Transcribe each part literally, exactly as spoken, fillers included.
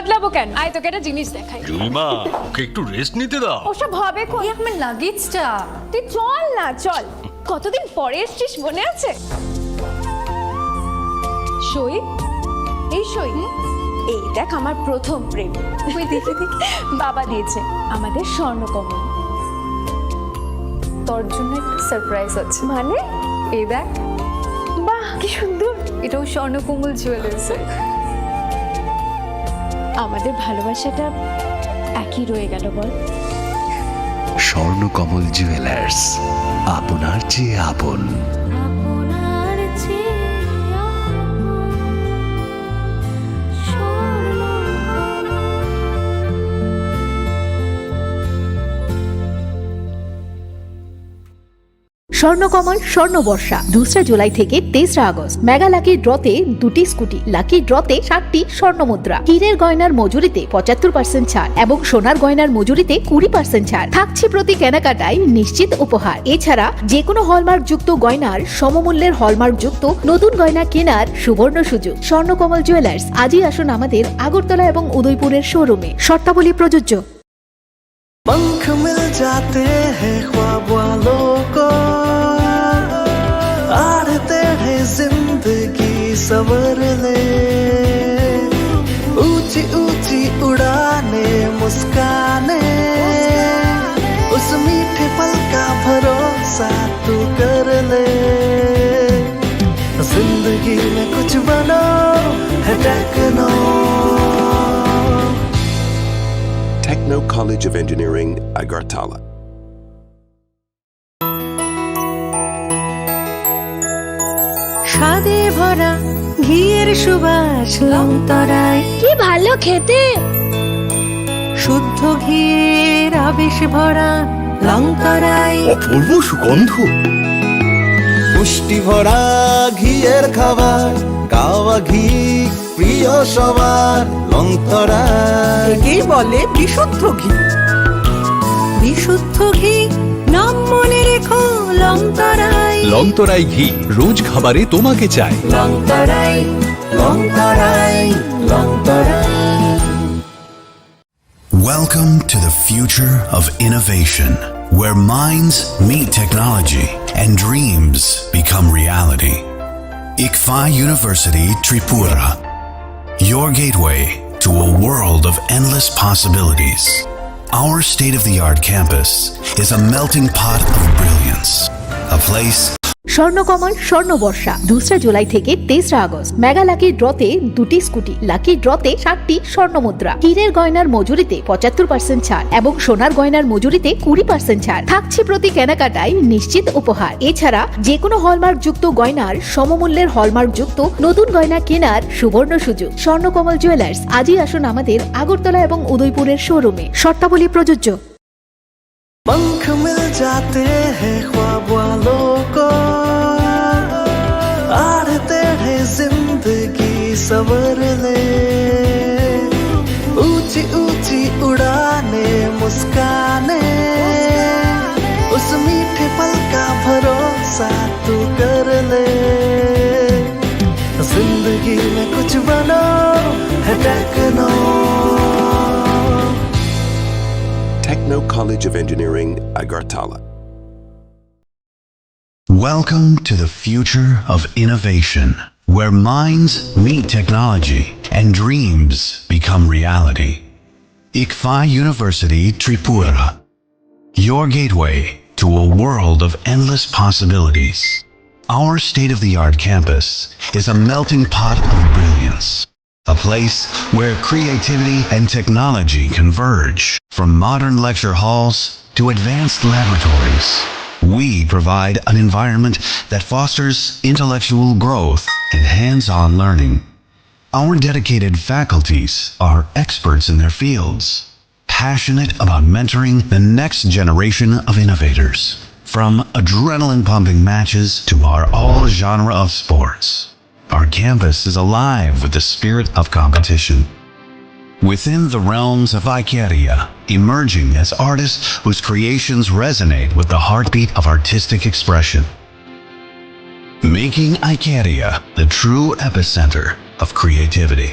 বদলাবো কেন? আয়, তোকে একটা জিনিস দেখাই। জুইমা, ওকে একটু রেস্ট নিতে দাও। ওসব হবে কোন? এই আমার লাগেজটা। তুই চল না, চল। কতদিন পরে এসছিস, মনে আছে? সই, এই সই। এই দেখ, আমার প্রথম প্রেম। ওই দেখে দেখে। বাবা দিয়েছে আমাদের স্বর্ণকমল। তোর জন্য একটা সারপ্রাইজ আছে। মানে? এই দেখ। বাহ, কি সুন্দর। এটাও স্বর্ণকমল জুয়েলার্সের। আমাদের ভালোবাসাটা একই রয়ে গেল, বল? স্বর্ণকমল জুয়েলার্স, আপনার চেয়ে আপন। আপনার চেয়ে আপন স্বর্ণকমল। স্বর্ণকমল স্বর্ণবর্ষা, দোসরা জুলাই থেকে তেসরা আগস্ট। মেগা লাকি ড্রতে দুটি স্কুটি, লাকি ড্রতে সাতটি স্বর্ণ মুদ্রা, হীরের গয়নার মজুরিতে পঁচাত্তর পার্সেন্ট ছাড় এবং সোনার গয়নার মজুরিতে কুড়ি পার্সেন্ট ছাড় থাকছে। প্রতি কেনাকাটায় নিশ্চিত উপহার। এছাড়া যে কোনো হলমার্কযুক্ত গয়নার সমমূল্যের হলমার্কযুক্ত নতুন গয়না কেনার সুবর্ণ সুযোগ। স্বর্ণকমল জুয়েলার্স, আজই আসুন আমাদের আগরতলা এবং উদয়পুরের শোরুমে। শর্তাবলী প্রযোজ্য। पंख मिल जाते हैं ख्वाब वालों को, आड़े टेढ़े जिंदगी सवर ले। ऊंची ऊंची उड़ाने, मुस्काने, उस मीठे पल का भरोसा तू कर ले। जिंदगी में कुछ बनो है techno. Techno College of Engineering, Agartala. স্বাদে ভরা ঘিয়ের সুবাস লংতরায়। কি ভালো খেতে। শুদ্ধ ঘিয়ের আবেশ ভরা লংতরায়। অপূর্ব সুগন্ধ। পুষ্টি ভরা ঘিয়ের খাবার, কাওয়া ঘি প্রিয় সবার, লংতরায়। একেই বলে বিশুদ্ধ ঘি। বিশুদ্ধ ঘি, নাম মনে রেখো লংতরায়। লংতরায় ঘি, রোজ খাবারে তোমাকে চাই। লংতরায়, লংতরায়, Longtharai. Welcome to the future of innovation, where minds meet technology and dreams become reality. ICFAI University Tripura, your gateway to a world of endless possibilities. Our state-of-the-art campus is a melting pot of brilliance, a place Swarnakamal স্বর্ণবর্ষা, দোসরা জুলাই থেকে তেসরা August. Mega lucky ড্রতে দুটি scooty, lucky ড্রতে সাতটি স্বর্ণ মুদ্রা, হীরের গয়নার মজুরিতে পঁচাত্তর পার্সেন্ট ছাড় এবং সোনার গয়নার মজুরিতে কুড়ি পার্সেন্ট ছাড় থাকছে। প্রতি কেনাকাটায় নিশ্চিত উপহার। এছাড়া যে কোনো হলমার্কযুক্ত গয়নার সমমূল্যের হলমার্কযুক্ত নতুন গয়না কেনার সুবর্ণ সুযোগ। স্বর্ণকমল জুয়েলার্স, আজই আসুন আমাদের আগরতলা এবং উদয়পুরের শোরুমে। শর্তাবলী প্রযোজ্য। पंख मिल जाते हैं ख्वाब वालों को, आड़े टेढ़े जिंदगी सवर ले। ऊंची ऊंची उड़ाने, मुस्काने, उस मीठे पल का भरोसा तू कर ले। जिंदगी में कुछ बनो है techno. Techno College of Engineering, Agartala. Welcome to the future of innovation, where minds meet technology and dreams become reality. ICFAI University Tripura, your gateway to a world of endless possibilities. Our state-of-the-art campus is a melting pot of brilliance, a place where creativity and technology converge. From modern lecture halls to advanced laboratories, we provide an environment that fosters intellectual growth and hands-on learning. Our dedicated faculties are experts in their fields, passionate about mentoring the next generation of innovators. From adrenaline-pumping matches to our all-genre of sports, our campus is alive with the spirit of competition. Within the realms of Icaria, emerging as artists whose creations resonate with the heartbeat of artistic expression, making Icaria the true epicenter of creativity.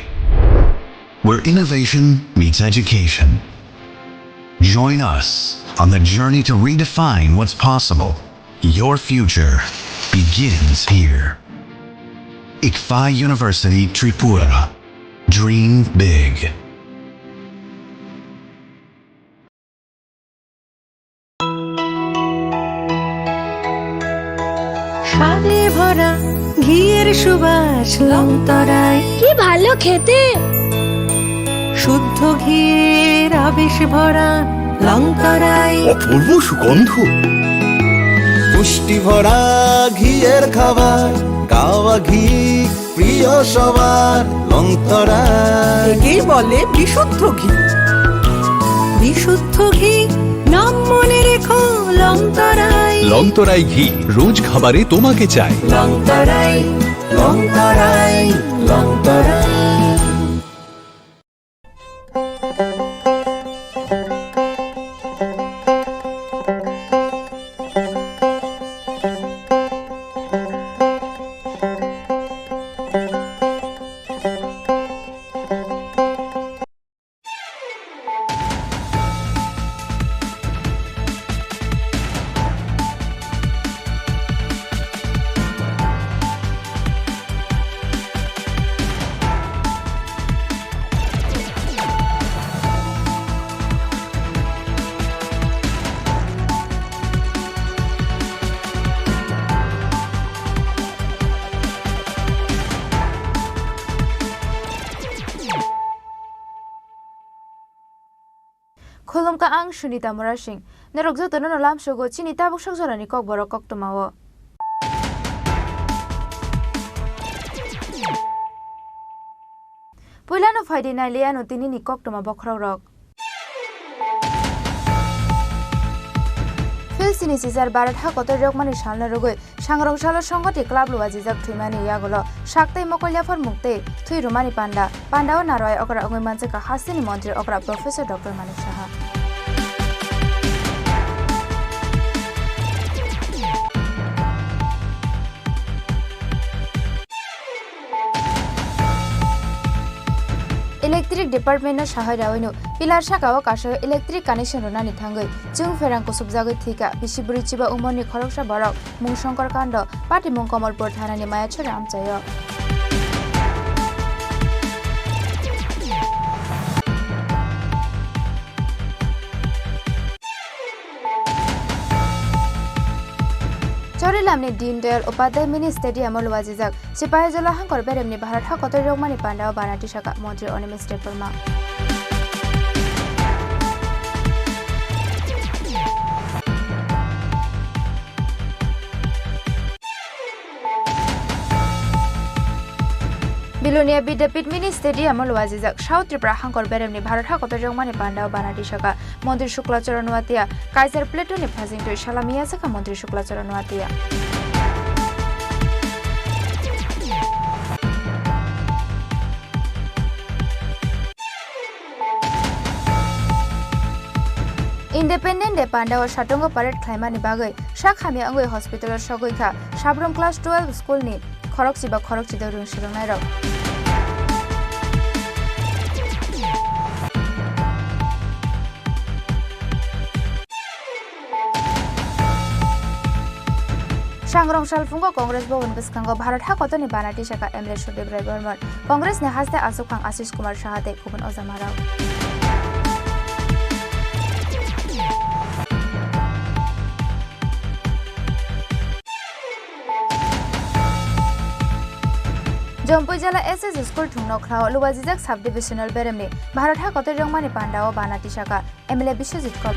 where innovation meets education. Join us on the journey to redefine what's possible. Your future begins here. ICFAI University Tripura. Dream big. স্বাদে ভরা ঘিয়ের সুবাস লংতরাই। কি ভালো খেতে। শুদ্ধ ঘিয়ের আবেশ ভরা লংতরাই। অপূর্ব সুগন্ধ। পুষ্টি ভরা ঘিয়ের খাবার, কাওয়া ঘি প্রিয় সবার লংতরাই। একেই বলে বিশুদ্ধ ঘি। বিশুদ্ধ ঘি, নাম মনে রেখো লংতরাই। লংতরাই ঘি, রোজ খাবারে তোমাকে চাই। লংতরাই, লংতরাই, লংতরাই। Khulumkha, ang Sunita Murasing. Norok jotono no lamsogo chini tabuk sok jorani kokborok koktwmao. Puilano phaidi nailaiano tinini koktwma bokhorokrok. Phil sini sijak Bharat hakotor rwkmani salno rwgwi Sangrong salo Songoti club luajijak thwimani yagulo sak tei mokol yaphar muk tei thwi rwmani panda. Pandao narwai okra wngwi manjakha hasteni montri okra Professor Doctor Manik Saha. Electric Department no sahai rawino pillar saka o kasaio electric connection rwnani thangwi chwng pherang kusubjagwi thwikha bisi bwrwi chiba umorni khoroksa borok. Mung Shankar Kando, patimung Kamalpur thanani Mayachari amchaio. Chorilamni Deen Dayal Upadhyay Mini Stadium o luajijak Sipahijola Hangkor Beremni Bharat hakotor rwkmani pandao bana tisaka Montri Animesh Debbarma. Bilonia Bidyapith Mini Stadium o luajijak South Tripura Hangkor Beremni Bharat hakotor rwkmani pandao bana tisaka Montri Shukla Charan Noatia, Kaiser Plateau ni phasingtwi salami yachakha Montri Shukla Charan Noatia. Independent Day pandao satungo parade khlaimani bagwi sak hamya wngwi hospital o sogwi kha Sabrum Class twelve school ni khorokchiba khorokchida rwng swrwngnairok. Sangrong salphungo Congress Bhavan bwskango Bharat hakotorni bana tisaka M L A Sudip Rai Barman, Congress ni haste achukphang Ashish Kumar Saha tei kubun ojamarok. Jompui jala S S School thwngno khlao luajijak sub-divisional beremni Bharat hakotor rwngmani pandao bana tisaka M L A Biswajit Kol.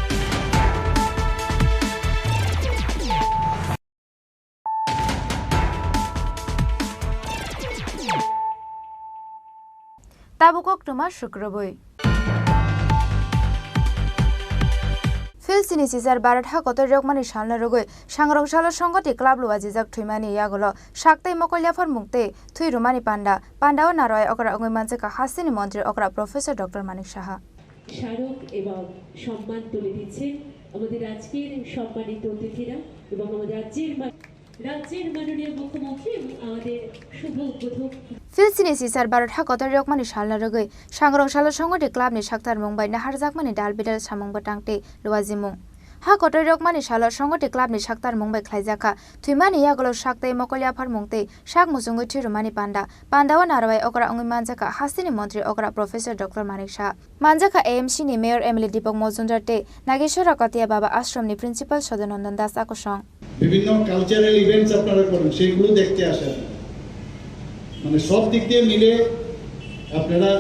Tabuk koktwma sukrubui. Phil sini sijak Bharat hakotor rwkmani salno rwgwi Sangrong salo Songoti club luajijak thwimani yagulo sak tei mokol yaphar muk tei thwi rwmani panda. Pandao narwai okra wngwi manjakha hasteni montri okra Professor Doctor Manik Saha. স্মারক এবং সম্মান তুলে দিচ্ছেন আমাদের আজকের সম্মানিত অতিথিরা এবং আমাদের রাজ্যের মা- রাজ্যের মাননীয় মুখ্যমন্ত্রী এবং আমাদের শুভ উদ্বোধক। Phil sini sisar Bharat ha kotor rokmani salno rwgwi Sangrong salo Songoti Club ni saktarmung bai naharjakmani dal bidal samung bwtang tei luajimung. Ha kotor rokmani salo Songoti Club ni saktarmung bai khlaijakha. Thwimani yagulo sak tei mokol yapharmung tei sak muchungwi thwi rwmani panda. Pandao narwai okra wngwi manjakha hasteni montri okra Professor Doctor Manik Saha. Manjakha A M C ni Mayor M L A Deepak Majumdar tei Nageshwara Katia Baba Ashram ni Principal Sodanandan Das Akosong. বিভিন্ন cultural events আপনারা করেন, সেগুলো দেখতে আসেন। মানে, সব দিক দিয়ে মিলে আপনারা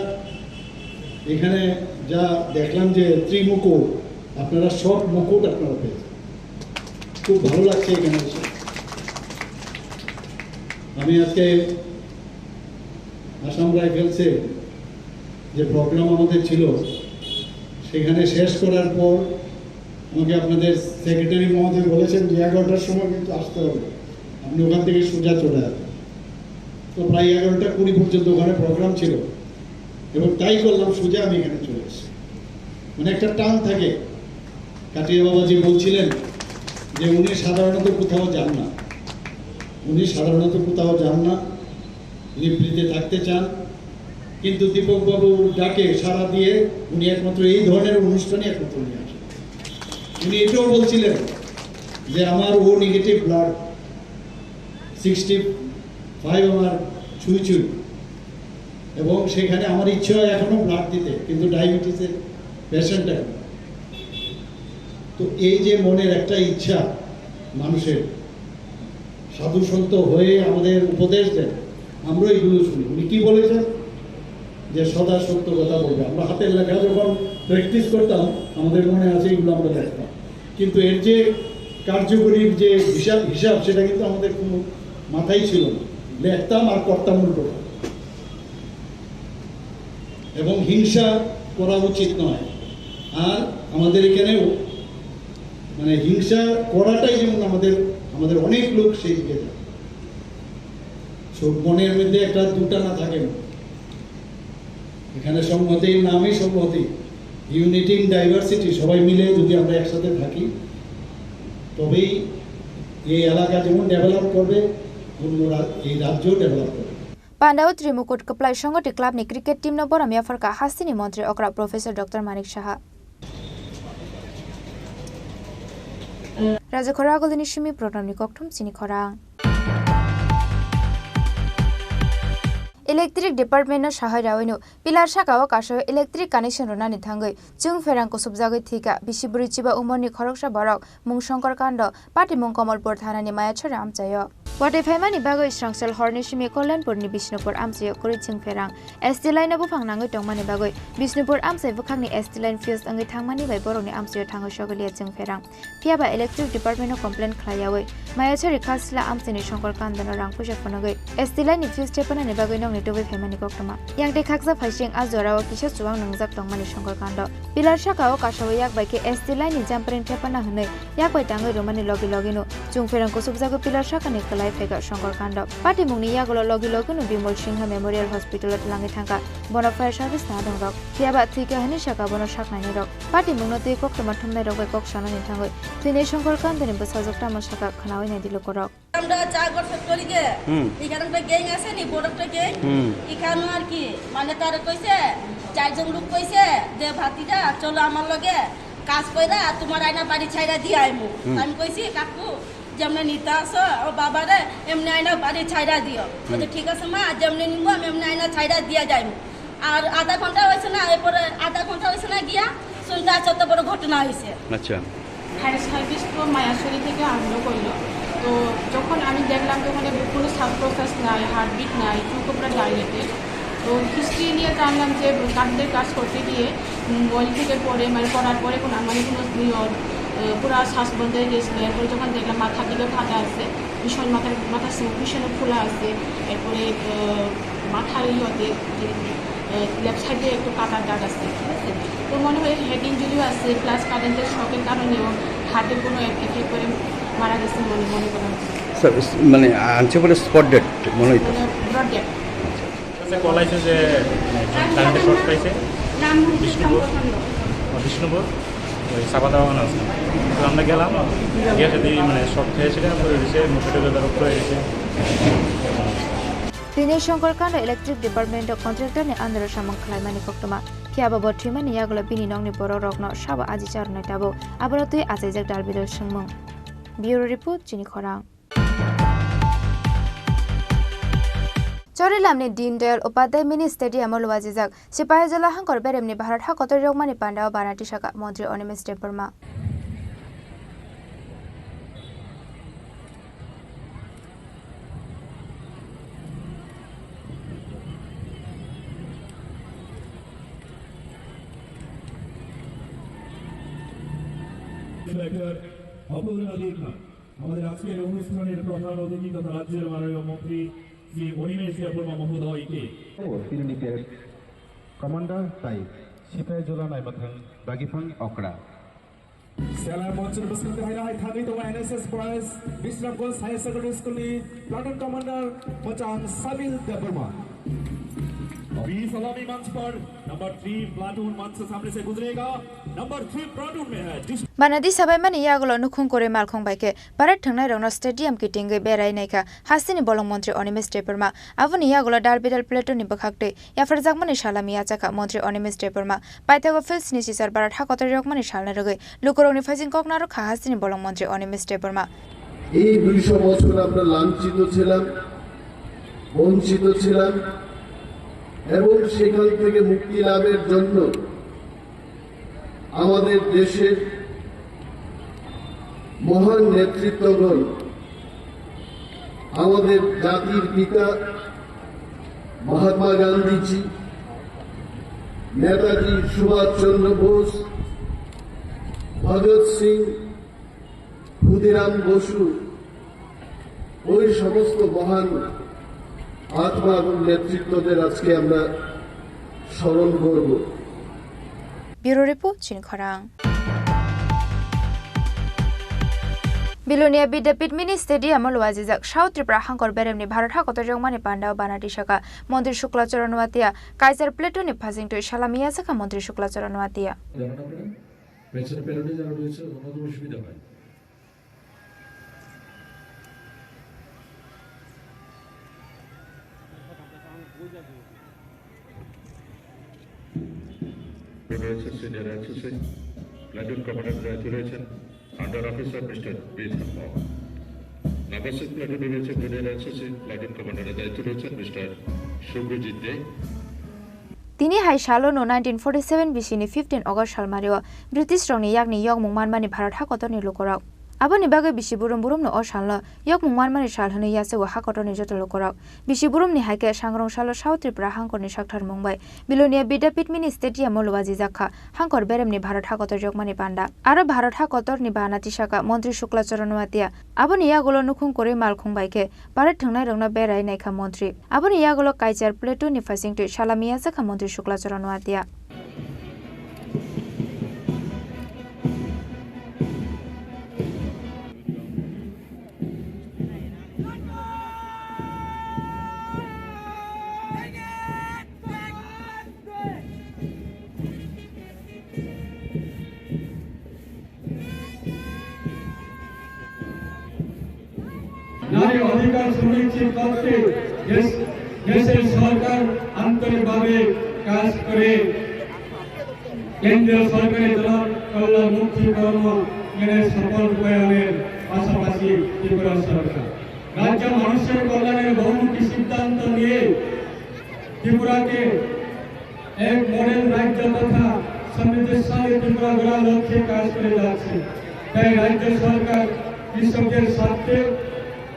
এখানে যা দেখলাম যে ত্রিমুকুট, আপনারা সব মুকুট আপনারা পেয়েছেন। খুব ভালো লাগছে এখানে এসে। আমি আজকে আসাম রাইফেলসে যে প্রোগ্রাম আমাদের ছিল, সেখানে শেষ করার পর আমাকে আপনাদের সেক্রেটারি মহোদয় বলেছেন যে এগারোটার সময় কিন্তু আসতে হবে, আপনি ওখান থেকে সোজা চলে আসবেন। তো প্রায় এগারোটা কুড়ি পর্যন্ত ওখানে প্রোগ্রাম ছিল এবং তাই করলাম, সোজা আমি এখানে চলে এসেছি। মানে, একটা টান থাকে। কাটিয়া বাবাজি বলছিলেন যে উনি সাধারণত কোথাও যান না, উনি সাধারণত কোথাও যান না, নিভৃতে থাকতে চান। কিন্তু দীপক বাবুর ডাকে সাড়া দিয়ে উনি একমাত্র এই ধরনের অনুষ্ঠানে একমাত্র উনি আসেন। উনি এটাও বলছিলেন যে আমার ও নেগেটিভ ব্লাড সিক্সটি ফাইভ আমার ছুঁই ছুঁই, এবং সেখানে আমার ইচ্ছে হয় এখনো ব্লাড দিতে, কিন্তু ডায়াবেটিসের পেশেন্ট এখন। তো এই যে মনের একটা ইচ্ছা মানুষের, সাধু সন্ত হয়ে আমাদের উপদেশ দেন, আমরা এগুলো শুনি। উনি কি বলেছেন? যে সদা সত্য কথা বলবে। আমরা হাতের লেখা যখন প্র্যাকটিস করতাম, আমাদের মনে আছে এগুলো আমরা লেখতাম, কিন্তু এর যে কার্যকরী যে হিসাব, হিসাব, সেটা কিন্তু আমাদের কোনো মাথায় ছিল না। লেখতাম আর করতাম উল্টোটা। এবং হিংসা করা উচিত নয়। আর আমাদের এখানেও, মানে, হিংসা করাটাই যেমন আমাদের, আমাদের অনেক লোক সেই দিকে যায়। সব মনের মধ্যে একটা দুটানা থাকে। এখানে সংহতির নামই সংহতি, ইউনিটি ইন ডাইভার্সিটি। সবাই মিলে যদি আমরা একসাথে থাকি, তবেই এই এলাকা যেমন ডেভেলপ করবে, অন্য রা-, এই রাজ্য ডেভেলপ করবে। Pandao Trimukut kwplai Songoti Club ni cricket team no borom yapharkha hasteni montri okra Professor Doctor Manik Saha. Raja khorang agulini simi program ni kokthum chini khorang. Electric Department no sahai rawino pillar saka o kaso electric connection rwnani thangwi chwng pherang kusubjagwi thwikha bisi bwrwi chiba umorni khoroksa borok mung Songkor Kando, patimung Komolpur thanani Mayachari amchaio. Watwi phaimani bagwi srangsel horni simi Kolyanpurni Bishnupur amchaio kwrwi chwng pherang. S T line no buphang nangwi tongmani bagwi Bishnupur amchai bwkhakni S T line fuse wngwi thangmani bai borokni amchaio thangwi sogwi liya chwng pherang. Phiyaba electric department no complain khlaiyawi Mayachari Khasla amchaini Songkor Kandono rang puisa phunugwi S T line ni fuse thepanani bagwi nokni tubui phaimani koktwma. Yang tei khaksa phaising a jorao kisa chuwang nwngjak tongmani Songkor Kando. Pillar saka o kasawi yak bai khe S T line ni jumpering thepana hwnwi yak bai tangwi rwmani logi logino chwng pherang kusubjagwi pillar sakani kwlai phaikha Songkor Kando. Patimungni yagulo logi logino Bimal Singha Memorial Hospital o twlangwi thangkha. Bono fire service ni adongrok. Phiyaba thwikha hwnwi sakha bono saknainirok. Patimungno twi koktwma thumnairok bai kok sanani thangwi thwinai Songkor Kandoni bwsajwk tamo sakha khwnawi naidi lukurok. আমরা চা গর ফ্যাক্টরিতে হুম। এখানে একটা গ্যাং আছে নি, বড় একটা গ্যাং। হুম। এখানে আর কি, মানে, তারে কইছে, চারজন লোক কইছে যে, "ভাতিজা, চলো আমার লগে কাজ কইরা, তোমার আয়না বাড়ি ছাইরা দিয়ে আইমু।" হুম। আমি কইছি, "কাকু, যেমনে নিতা আছো, ও বাবারে, এমনে আয়না বাড়ি ছাইরা দিও।" বলছে, হুম। "ঠিক আছে মা, যেমনে নিবো, আমি এমনে আয়না ছাইরা দিয়ে যাইমু।" আর আধা ঘন্টা হয়েছে না, এরপরে আধা ঘন্টা হয়েছে না গিয়া, শুনতে আসছে অত বড় ঘটনা হয়েছে। আচ্ছা। ফায়ার সার্ভিস তো মায়াসরি থেকে আরম্ভ করলো। তো যখন আমি দেখলাম যে ওখানে কোনো শ্বাস প্রশ্বাস নাই, হার্টবিট নাই, চোখ পুরো ডাইলেটেড। তো হিস্ট্রি নিয়ে জানলাম যে কারেন্টের কাজ করতে গিয়ে, উম, অয়েল থেকে পড়ে, মানে পড়ার পরে কোনো, মানে কোনো ইয়ে, আহ, পুরা শ্বাস বন্ধ হয়ে গেছিলো। এরপরে যখন দেখলাম মাথার দিকে ফাটা আছে, ভীষণ মাথার, মাথার ভীষণ ফোলা আছে, এরপরে, আহ, মাথার ইয়েতে যে, আহ, লেফট সাইডে একটু কাটার দাগ আছে, ঠিক আছে? তো মনে হয় হেড ইঞ্জুরিও আছে, প্লাস কারেন্টের শকের কারণেও হার্টে কোনো এফ-, এফেক্ট করে মারা গেছে মনে, মনে করা হচ্ছে। স্যার, স-, মানে, আনছে বলে স্পট ডেড মনে হইতো। মানে, ব্রড ডেড। আচ্ছা। কল আইছে যে, আহ, কারেন্টের শর্ট পাইছে। বিষ্ণুপুর, বিষ্ণুপুর, ওই সাবাদা বাগান আছে। আমরা গেলাম, গিয়ে যদি মানে শর্ট খেয়েছে, পরে দিছে, মুখে টেকে ধরো পড়ে গেছে। Tini Shongkolkando Electric Department o contractor ni under o samung khlaimani koktwma. Phiya bo bo thwimani yagulo bini nokni borok rokno sabo aji charwnai tabuk. Abono twi achaijak dalbidal swngmung. Bureau Report, Chini Khorang. Chorilamni Deen Dayal Upadhyay Mini Stadium o luajijak Sipahijola Hangkor Beremni Bharat Hakotor Yokmani Pandao Banati Saka Montri Animesh Debbarma. Director Abdul Nadir Khan। আমাদের আজকের অনুষ্ঠানের প্রধান অতিথি তথা রাজ্যের মাননীয় মন্ত্রী শ্রী অনিমেষ দেববর্মা মহোদয়কে। Tini ni kamander tai Sipahijola naimathang Dagipang Okra. Sela monchor bwskango hai hai thangwi tongo N S S Boys, Bisramganj Higher Secondary School ni Platoon Commander Mochang Sabil Debbarma. अभी सलामी मंच पर नंबर थ्री प्लाटून मंच से सामने से गुजरेगा। Number three platoon में है। Banati sabaimani yagulo nukhung kwrwi malkhung bai khe parade thwngnai rokno stadium kitingwi berai naikha hasteni bolong montri Animesh Debbarma. Aboni yagulo dalbidal platoon ni bwkhaktwi yapharjakmani salami yachakha montri Animesh Debbarma. Paithago field sni sisar Bharat hakotor yokmani salna rwgwi lukurokni phaising kok narwkha hasteni bolong montri Animesh Debbarma. এই দুইশো বছর আমরা লাঞ্ছিত ছিলাম, বঞ্চিত ছিলাম এবং সেখান থেকে মুক্তি লাভের জন্য আমাদের দেশের মহান নেতৃত্বগণ, আমাদের জাতির পিতা মহাত্মা গান্ধীজি, নেতাজি সুভাষ চন্দ্র বোস, ভগৎ সিং, ক্ষুদিরাম বসু, ওই সমস্ত মহান আত্মা এবং নেতৃত্বদের আজকে আমরা স্মরণ করব। Bureau Report, Chini Khorang. Bilonia Bidyapit Mini Stadium o luajijak South Tripura Hangkor Beremni Bharat hakotor yokmani pandao banati saka Montri Shukla Charan Noatia. Kaichar platoon ni phasing twi salami yachakha Montri Shukla Charan Noatia. পেছনে প্যারেডে যারা রয়েছে, ওনাদেরও সুবিধা হয়। রয়েছে senior NCC platoon commander দায়িত্বে রয়েছেন আন্ডার অফিসার মিস্টার বি ধর্ম। নাম্বার সিক্স প্লাটুনে রয়েছে জুনিয়র এনসিসি প্লাটুন কমান্ডারের দায়িত্বে রয়েছেন মিস্টার শুভ্রজিৎ দে। Tini hai salo no nineteen forty seven bisini fifteen August salmario British rokni yakni yokmung manmani Bharat hakotorni lukurok. Aboni bagwi bisi burum burumno o salno yokmung manmani sal hwnwi yachago hakotorni joto lukurok. Bisi burumni hai khe sangrong salo South Tripura hangkorni saktharmung bai Bilonia Bidyapit Mini Stadium o luajijak kha hangkor beremni Bharat hakotor yokmani panda. Aro Bharat hakotorni bana tisaka Montri Shukla Charan Noatia. Aboni yagulo nukhung kwrwi malkhung bai khe parade thwngnairokno berai naikha montri. Aboni yagulo kaichar platoon ni phasing twi salami yachakha montri Shukla Charan Noatia. নারী অধিকার সুনিশ্চিত করতে দেশ, দেশের সরকার আন্তরিকভাবে কাজ করে। কেন্দ্রীয় সরকারের জনকল্যাণমুখী কর্মযজ্ঞের সফল রূপায়ণের পাশাপাশি ত্রিপুরা সরকার রাজ্য মানুষের কল্যাণের বহুমুখী সিদ্ধান্ত নিয়ে ত্রিপুরাকে এক মডেল রাজ্য তথা সমৃদ্ধশালী ত্রিপুরা গড়ার লক্ষ্যে কাজ করে যাচ্ছে। তাই রাজ্য সরকার কৃষকদের স্বার্থে,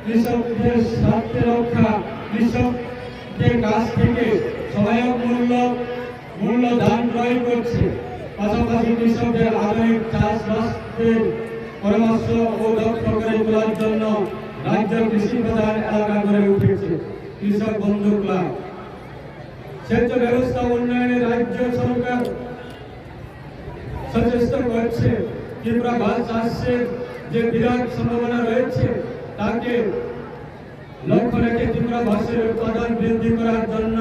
কৃষকদের স্বার্থে রক্ষা, কৃষকদের কাছ থেকে সহায়ক মূল্য, মূল্য ধান ক্রয় করছে। পাশাপাশি কৃষকদের আধুনিক চাষবাসের পরামর্শ ও দক্ষ করে তোলার জন্য রাজ্য কৃষি প্রধান এলাকা গড়ে উঠেছে কৃষক বন্ধু ক্লাব। সেচ ব্যবস্থা উন্নয়নে রাজ্য সরকার সচেষ্ট করছে। ত্রিপুরা বাঁশ চাষের যে বিরাট সম্ভাবনা রয়েছে, তাকে লক্ষ্য রেখে ত্রিপুরা বাঁশের উৎপাদন বৃদ্ধি করার জন্য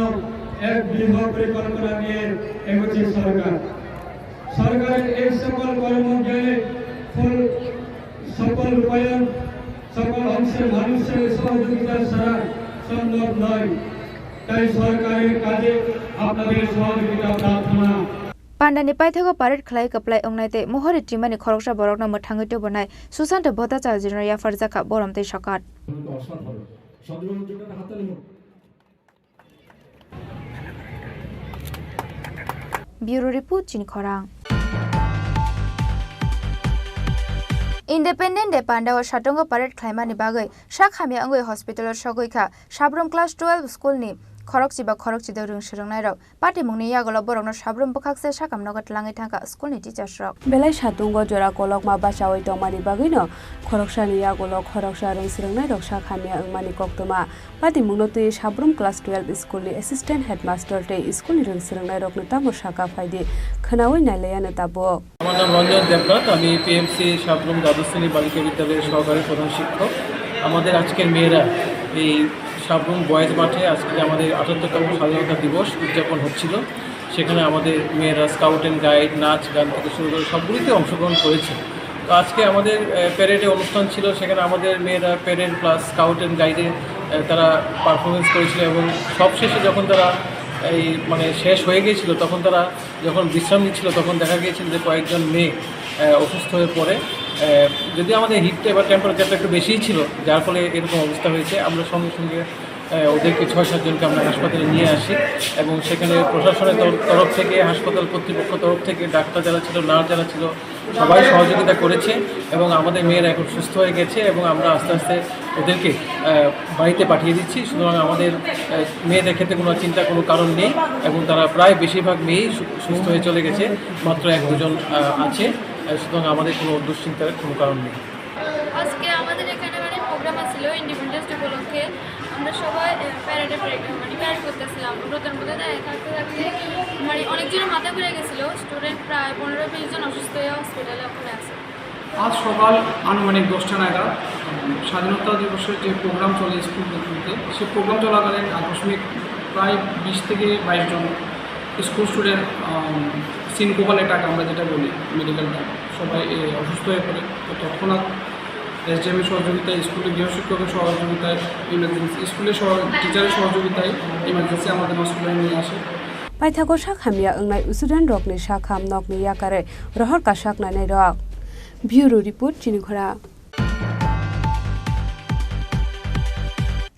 এক দৃঢ় পরিকল্পনা নিয়ে এগোচ্ছে সরকার। সরকারের এই সকল কর্মযজ্ঞের ফল সকল রূপায়ণ, সকল অংশের মানুষের সহযোগিতা ছাড়া সম্ভব নয়। তাই সরকারের কাজে আপনাদের সহযোগিতা প্রার্থনা। Pandani paithago parade khlai kwplai wngnai tei mohori twimani khoroksa borokno mwthangwi tubunai Sushanta Bhattacharjino yapharjakha borom tei sokat. অসাধারণ। সাধারণ জোটের হাততালি হোক। Bureau Report, Chini Khorang. Independent Day pandao satungo parade khlaimani bagwi sak hamya wngwi hospital-o sogwi kha Sabrum Class twelve school-ni khorokchiba khorokchida rwng swrwngnairok. Patimungni yagulo borokno sabrum bwkhakse sakam nogo twlangwi thangkha school-ni teachers-rok. Belai satungo jora kolokma bachaui tongmani bagwino khoroksani yagulo khoroksa rwng swrwngnairok sak hamya wngmani koktwma. Patimungno twi Sabrum Class twelve school-ni assistant headmaster tei school-ni rwng swrwngnairokno tamo saka phaidi khwnaui nailaiano tabuk. আমার নাম রঞ্জন দেবনাথ, আমি পিএমসি সাবরুম দ্বাদশ শ্রেণী বালিকা বিদ্যালয়ের সহকারী প্রধান শিক্ষক। আমাদের আজকের মেয়েরা এই সাবরুম বয়েজ মাঠে আজকে আমাদের আটাত্তরতম স্বাধীনতা দিবস উদযাপন হচ্ছিল। সেখানে আমাদের মেয়েরা স্কাউট অ্যান্ড গাইড, নাচ গান থেকে শুরু করে সবগুলিতে অংশগ্রহণ করেছে। তো আজকে আমাদের, আহ, প্যারেডে অনুষ্ঠান ছিল, সেখানে আমাদের মেয়েরা প্যারেড প্লাস স্কাউট অ্যান্ড গাইডে, আহ, তারা পারফরমেন্স করেছিল এবং সবশেষে যখন তারা এই, মানে, শেষ হয়ে গিয়েছিল, তখন তারা যখন বিশ্রাম নিচ্ছিল, তখন দেখা গিয়েছিল যে কয়েকজন মেয়ে, আহ, অসুস্থ হয়ে পড়ে। আহ, যদিও আমাদের হিটটা বা টেম্পারেচারটা একটু বেশিই ছিল, যার ফলে এরকম অবস্থা হয়েছে। আমরা সঙ্গে সঙ্গে আহ, ওদেরকে ছয় সাতজনকে আমরা হাসপাতালে নিয়ে আসি এবং সেখানে প্রশাসনের তর-, তরফ থেকে, হাসপাতাল কর্তৃপক্ষ তরফ থেকে, ডাক্তার যারা ছিল, নার্স যারা ছিল, সবাই সহযোগিতা করেছে এবং আমাদের মেয়েরা এখন সুস্থ হয়ে গেছে এবং আমরা আস্তে আস্তে ওদেরকে, আহ, বাড়িতে পাঠিয়ে দিচ্ছি। সুতরাং আমাদের, আহ, মেয়েদের ক্ষেত্রে কোনো চিন্তার কোনো কারণ নেই এবং তারা প্রায় বেশিরভাগ মেয়েই সু-, সুস্থ হয়ে চলে গেছে, মাত্র এক দুজন, আহ, আছে। আহ, সুতরাং আমাদের কোনো দুশ্চিন্তার কোনো কারণ নেই। আজকে আমাদের এখানে মানে প্রোগ্রাম আছিল ইন্ডিপেন্ডেন্স ডে উপলক্ষে। আমরা সবাই, আহ, প্যারেডে প্রে-, মানে প্যারেড করতেছিলাম। রোদের মধ্যে দাঁড়িয়ে থাকতে থাকতে মানে অনেকজনের মাথা ঘুরে গেছিল। স্টুডেন্ট প্রায় পনেরো বিশ জন অসুস্থ হয়ে হসপিটালে ওখানে আছে। আজ সকাল আনুমানিক দশটা নাগাদ, উম, স্বাধীনতা দিবসের যে প্রোগ্রাম চলে স্কুলগুলোতে, সেই প্রোগ্রাম চলাকালীন আকস্মিক প্রায় বিশ থেকে বাইশ জন স্কুল স্টুডেন্ট, উম, সিনকোপাল অ্যাটাক আমরা যেটা বলি, মেডিকেল টার্ম, সবাই, এ, অসুস্থ হয়ে পড়ে। তো তৎক্ষণাৎ এসডিএম এর সহযোগিতায়, স্কুলের গৃহশিক্ষকের সহযোগিতায়, ইমার্জেন্সি, স্কুলের সহ-, টিচারের সহযোগিতায় ইমার্জেন্সি আমাদের হসপিটালে নিয়ে আসে। Paithago sak hamya wngnai student rokni sakham nokni yakarwi rohor kasak nainairok. Bureau Report, Chini Khorang.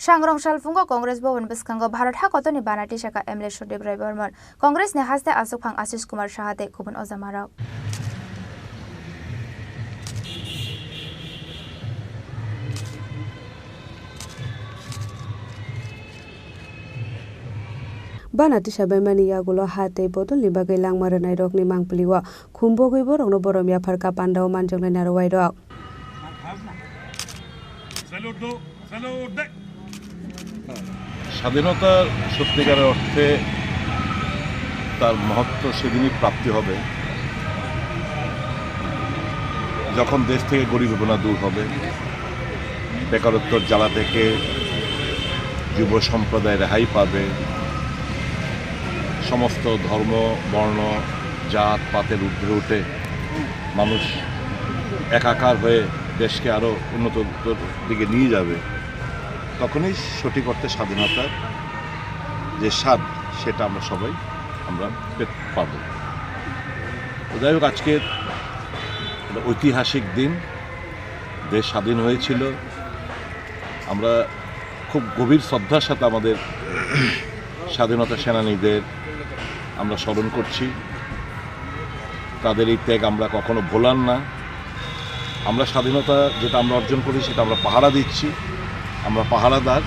Sangrong salphungo Congress Bhavan bwskango Bharat hakotorni bana tisaka M L A Sudip Roy Barman. Congress ni haste achukphang Ashish Kumar Saha tei kubun ojamarok. Bana tisa baimani yagulo ha tei bodolni bagwi langma rwnairokni mangpilio khumbogwi borokno borom yapharkha pandao manjaknai narwuairok. স্বাধীনতার সত্যিকারের অর্থে তার মহত্ব সেদিনই প্রাপ্তি হবে, যখন দেশ থেকে গরিবী অবনা দূর হবে, বেকারত্বর জ্বালা থেকে যুব সম্প্রদায় রেহাই পাবে, সমস্ত ধর্ম, বর্ণ, জাত পাতের ঊর্ধ্বে উঠে মানুষ একাকার হয়ে দেশকে আরও উন্নততর দিকে নিয়ে যাবে, তখনই সঠিক অর্থে স্বাধীনতার যে স্বাদ, সেটা আমরা সবাই আমরা পেতে পারব। তো যাই হোক, আজকের একটা ঐতিহাসিক দিন, দেশ স্বাধীন হয়েছিল। আমরা খুব গভীর শ্রদ্ধার সাথে আমাদের স্বাধীনতা সেনানীদের আমরা স্মরণ করছি। তাদের এই ত্যাগ আমরা কখনো ভোলার না। আমরা স্বাধীনতা যেটা আমরা অর্জন করি, সেটা আমরা পাহারা দিচ্ছি, আমরা পাহারাদার।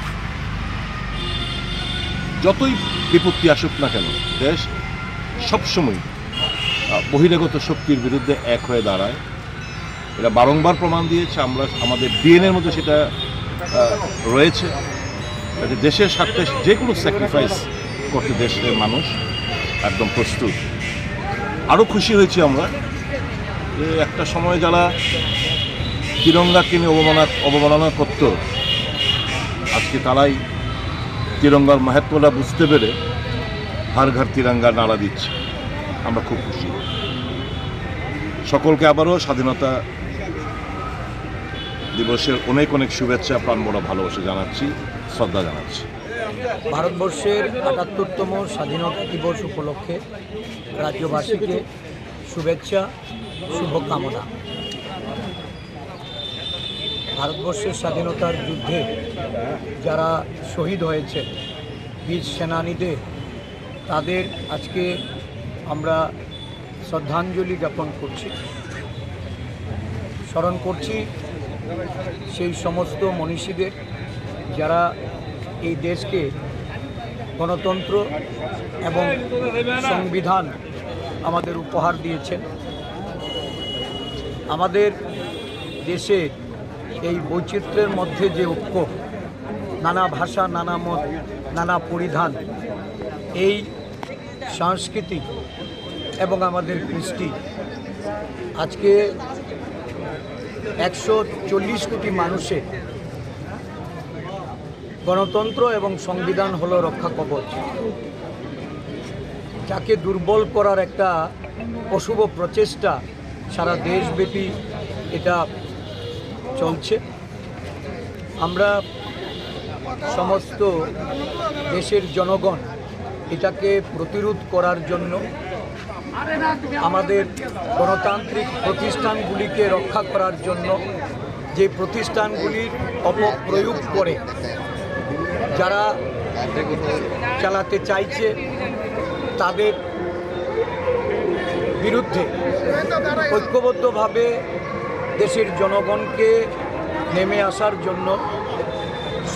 যতই বিপত্তি আসুক না কেন, দেশ সবসময়, আহ, বহিরাগত শক্তির বিরুদ্ধে এক হয়ে দাঁড়ায়। এটা বারংবার প্রমাণ দিয়েছে, আমরা, আমাদের ডিএনএর মধ্যে সেটা, আহ, রয়েছে। কাজে দেশের স্বার্থে যে কোনো স্যাক্রিফাইস করতে দেশের মানুষ একদম প্রস্তুত। আরও খুশি হয়েছি আমরা যে একটা সময় যারা তিরঙ্গাকে নিয়ে অবমাননা, অবমাননা করত, আজকে তারাই তিরঙ্গার মাহাত্ম্যটা বুঝতে পেরে হর ঘর তিরঙ্গা নারা দিচ্ছে। আমরা খুব খুশি। সকলকে আবারও স্বাধীনতা দিবসের অনেক অনেক শুভেচ্ছা, প্রাণ ভরা ভালোবাসা জানাচ্ছি, শ্রদ্ধা জানাচ্ছি। ভারতবর্ষের আটাত্তরতম স্বাধীনতা দিবস উপলক্ষে রাজ্যবাসীকে শুভেচ্ছা, শুভকামনা। ভারতবর্ষের স্বাধীনতার যুদ্ধে যারা শহীদ হয়েছেন, বীর সেনানীদের, তাদের আজকে আমরা শ্রদ্ধাঞ্জলি জ্ঞাপন করছি, স্মরণ করছি সেই সমস্ত মনীষীদের, যারা এই দেশকে গণতন্ত্র এবং সংবিধান আমাদের উপহার দিয়েছেন। আমাদের দেশে এই বৈচিত্র্যের মধ্যে যে ঐক্য, নানা ভাষা, নানা মত, নানা পরিধান, এই সংস্কৃতি এবং আমাদের কৃষ্টি আজকে একশো চল্লিশ কোটি মানুষের গণতন্ত্র এবং সংবিধান হলো রক্ষা কবচ, যাকে দুর্বল করার একটা অশুভ প্রচেষ্টা সারা দেশব্যাপী এটা চলছে। আমরা সমস্ত দেশের জনগণ এটাকে প্রতিরোধ করার জন্য, আমাদের গণতান্ত্রিক প্রতিষ্ঠানগুলিকে রক্ষা করার জন্য, যে প্রতিষ্ঠানগুলির অপপ্রয়োগ করে যারা চালাতে চাইছে, তাদের বিরুদ্ধে ঐক্যবদ্ধভাবে দেশের জনগণকে নেমে আসার জন্য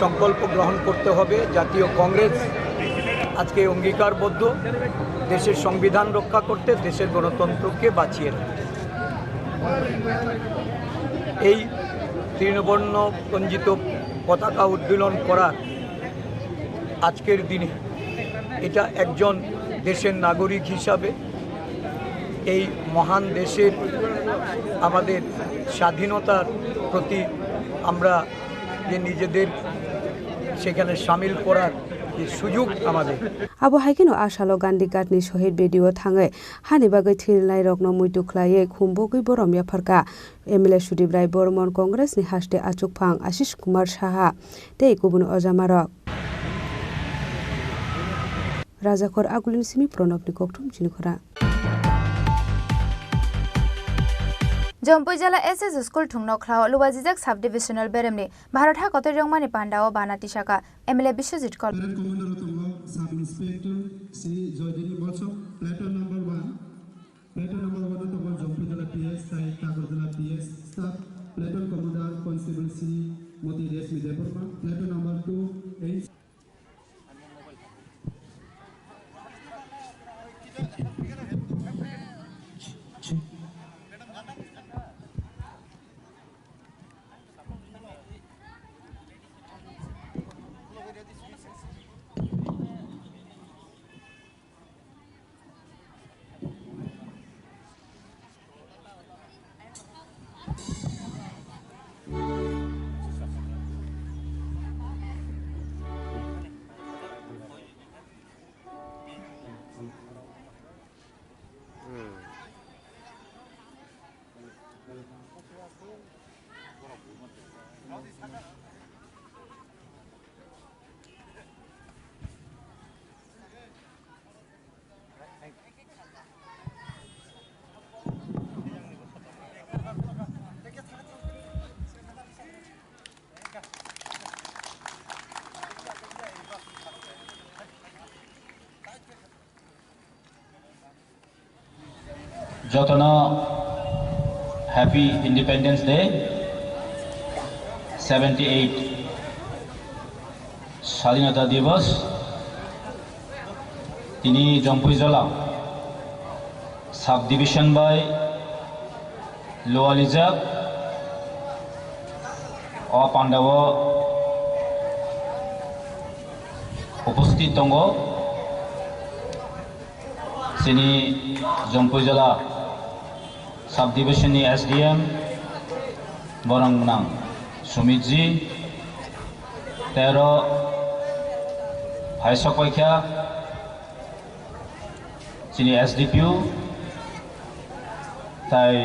সংকল্প গ্রহণ করতে হবে। জাতীয় কংগ্রেস আজকে অঙ্গীকারবদ্ধ দেশের সংবিধান রক্ষা করতে, দেশের গণতন্ত্রকে বাঁচিয়ে রাখতে। এই ত্রিবর্ণ রঞ্জিত পতাকা উড্ডীলন করার আজকের দিনে এটা একজন দেশের নাগরিক হিসাবে এই মহান দেশের আমাদের স্বাধীনতার প্রতি আমরা যে নিজেদের সেখানে সামিল করার যে সুযোগ আমাদের। Abo hai kheno a salo Gandhi Ghat ni Shohid Bedi o thangwi hani bagwi thwinairokno muitu khlaiwi khum bogwi borom yapharkha M L A Sudip Rai Bormon, Congress ni haste achukphang Ashish Kumar Saha tei kubun ojamarok. Rajakhor Agulini simi Pranobni kokthum chini khorang. Jompui jala S S School thwngno khlao lubajijak sub-divisional beremni Bharat ha kotor rwngmani pandao bana tisaka M L A Biswajit Kol. Parade commander o tongo Sub Inspector Sri Joydini Molsom, platoon number one. Platoon number one o tongo Jompui jala P S, tai Kakorzala P S, staff platoon commander Constable Sri Moti Reshmi Debbarma, platoon number two H. Jotono Happy Independence Day, seventy eight Swadhinota Divas. Tini Jompui Jala Sub Division bai lualijak. O pandao upasthit tongo chini Jompui Jala Sub Division ni S D M borong gwnang Sumit ji, tei oro hai sok paikha chini S D P O tai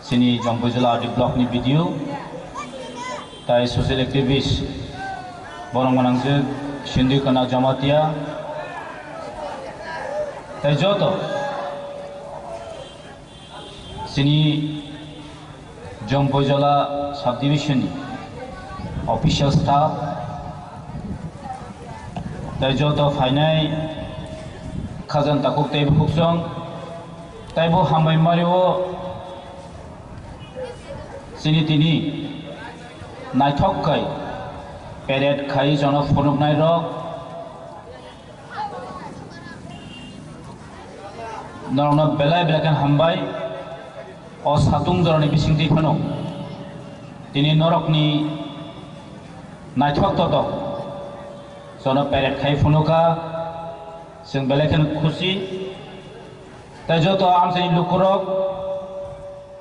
Chini Jompuijala R D block ni B D O, tai social activist, borok gwnangjwk Sindhu Kana Jamatia, tai joto chini Jompuijala subdivision ni official staff, tai joto phainai khajang takhuk tei bukhuk song, taibo hambai mario. Chini tini naithok khai parade khai jono phunuknai rok, norokno belai belai khe hambai. O satung jorani bisingtwi phano tini norokni naithok totok jono parade khai phunukha, chwng belai kheno khusi. Tai joto amchaini lukurok,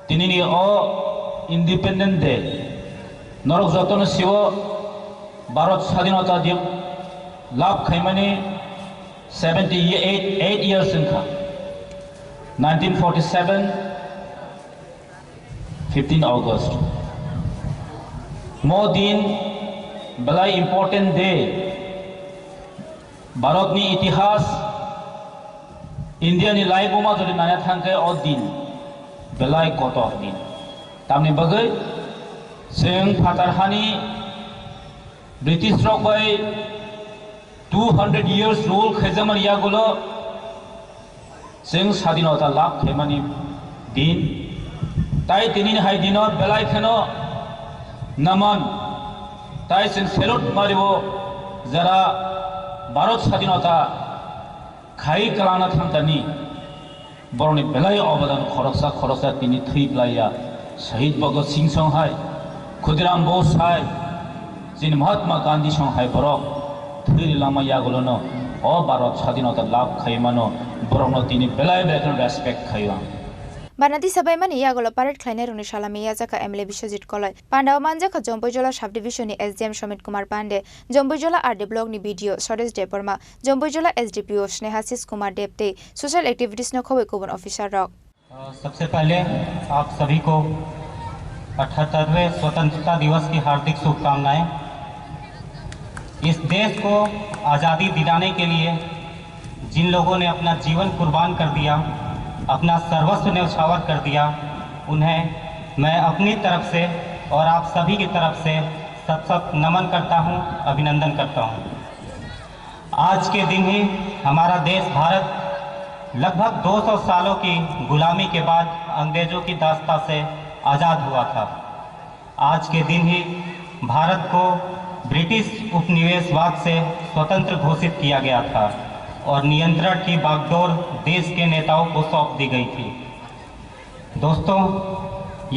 tinini o Independent Day, norok jotono siwo Bharat Sadhinota Div-, lab khaimani seventy eight, eight years wngkha. Nineteen forty seven, fifteen August. Mo din belai important day. Bharatni itihas, Indiani laibuma jodi nana thangkhe o din belai kotor din. Tamni bagwi chwng phatar hani British rok bai two hundred years rule khaijakmani yagulo chwng sadinota lab khaimani din. Tai tinini hai dino belai kheno naman tai chwng salute mario jara Bharat sadinota khai kwlangna thangtani borokni belai obodan khoroksa khoroksa tini thwi blaiya. Shahid Bhagat Singh song hai, Khudiram Bose hai, chini Mahatma Gandhi song hai borok thwi rilangma yagulono o Bharat sadinota lab khaimano borokno tini belai belai kheno respect khaio ang. Banati sabaimani yagulo parade khlainairokni salami yajakha M L A Biswajit Koloi. Pandao manjakha Jompuijala subdivision ni S D M Somit Kumar Pande, Jompuijala R D block ni B D O Suresh Debbarma, Jompuijala S D P O Snehasis Kumar Deb tei social activities no khobwi kubun officer rok. अ, सबसे पहले आप सभी को अठहत्तरवें स्वतंत्रता दिवस की हार्दिक शुभकामनाएं। इस देश को आज़ादी दिलाने के लिए जिन लोगों ने अपना जीवन कुर्बान कर दिया, अपना सर्वस्व न्यौछावर कर दिया, उन्हें मैं अपनी तरफ से और आप सभी की तरफ से शत शत नमन करता हूँ, अभिनंदन करता हूँ। आज के दिन ही हमारा देश भारत लगभग दो सौ सालों की गुलामी के बाद अंग्रेजों की दासता से आज़ाद हुआ था। आज के दिन ही भारत को ब्रिटिश उपनिवेशवाद से स्वतंत्र घोषित किया गया था और नियंत्रण की बागडोर देश के नेताओं को सौंप दी गई थी। दोस्तों,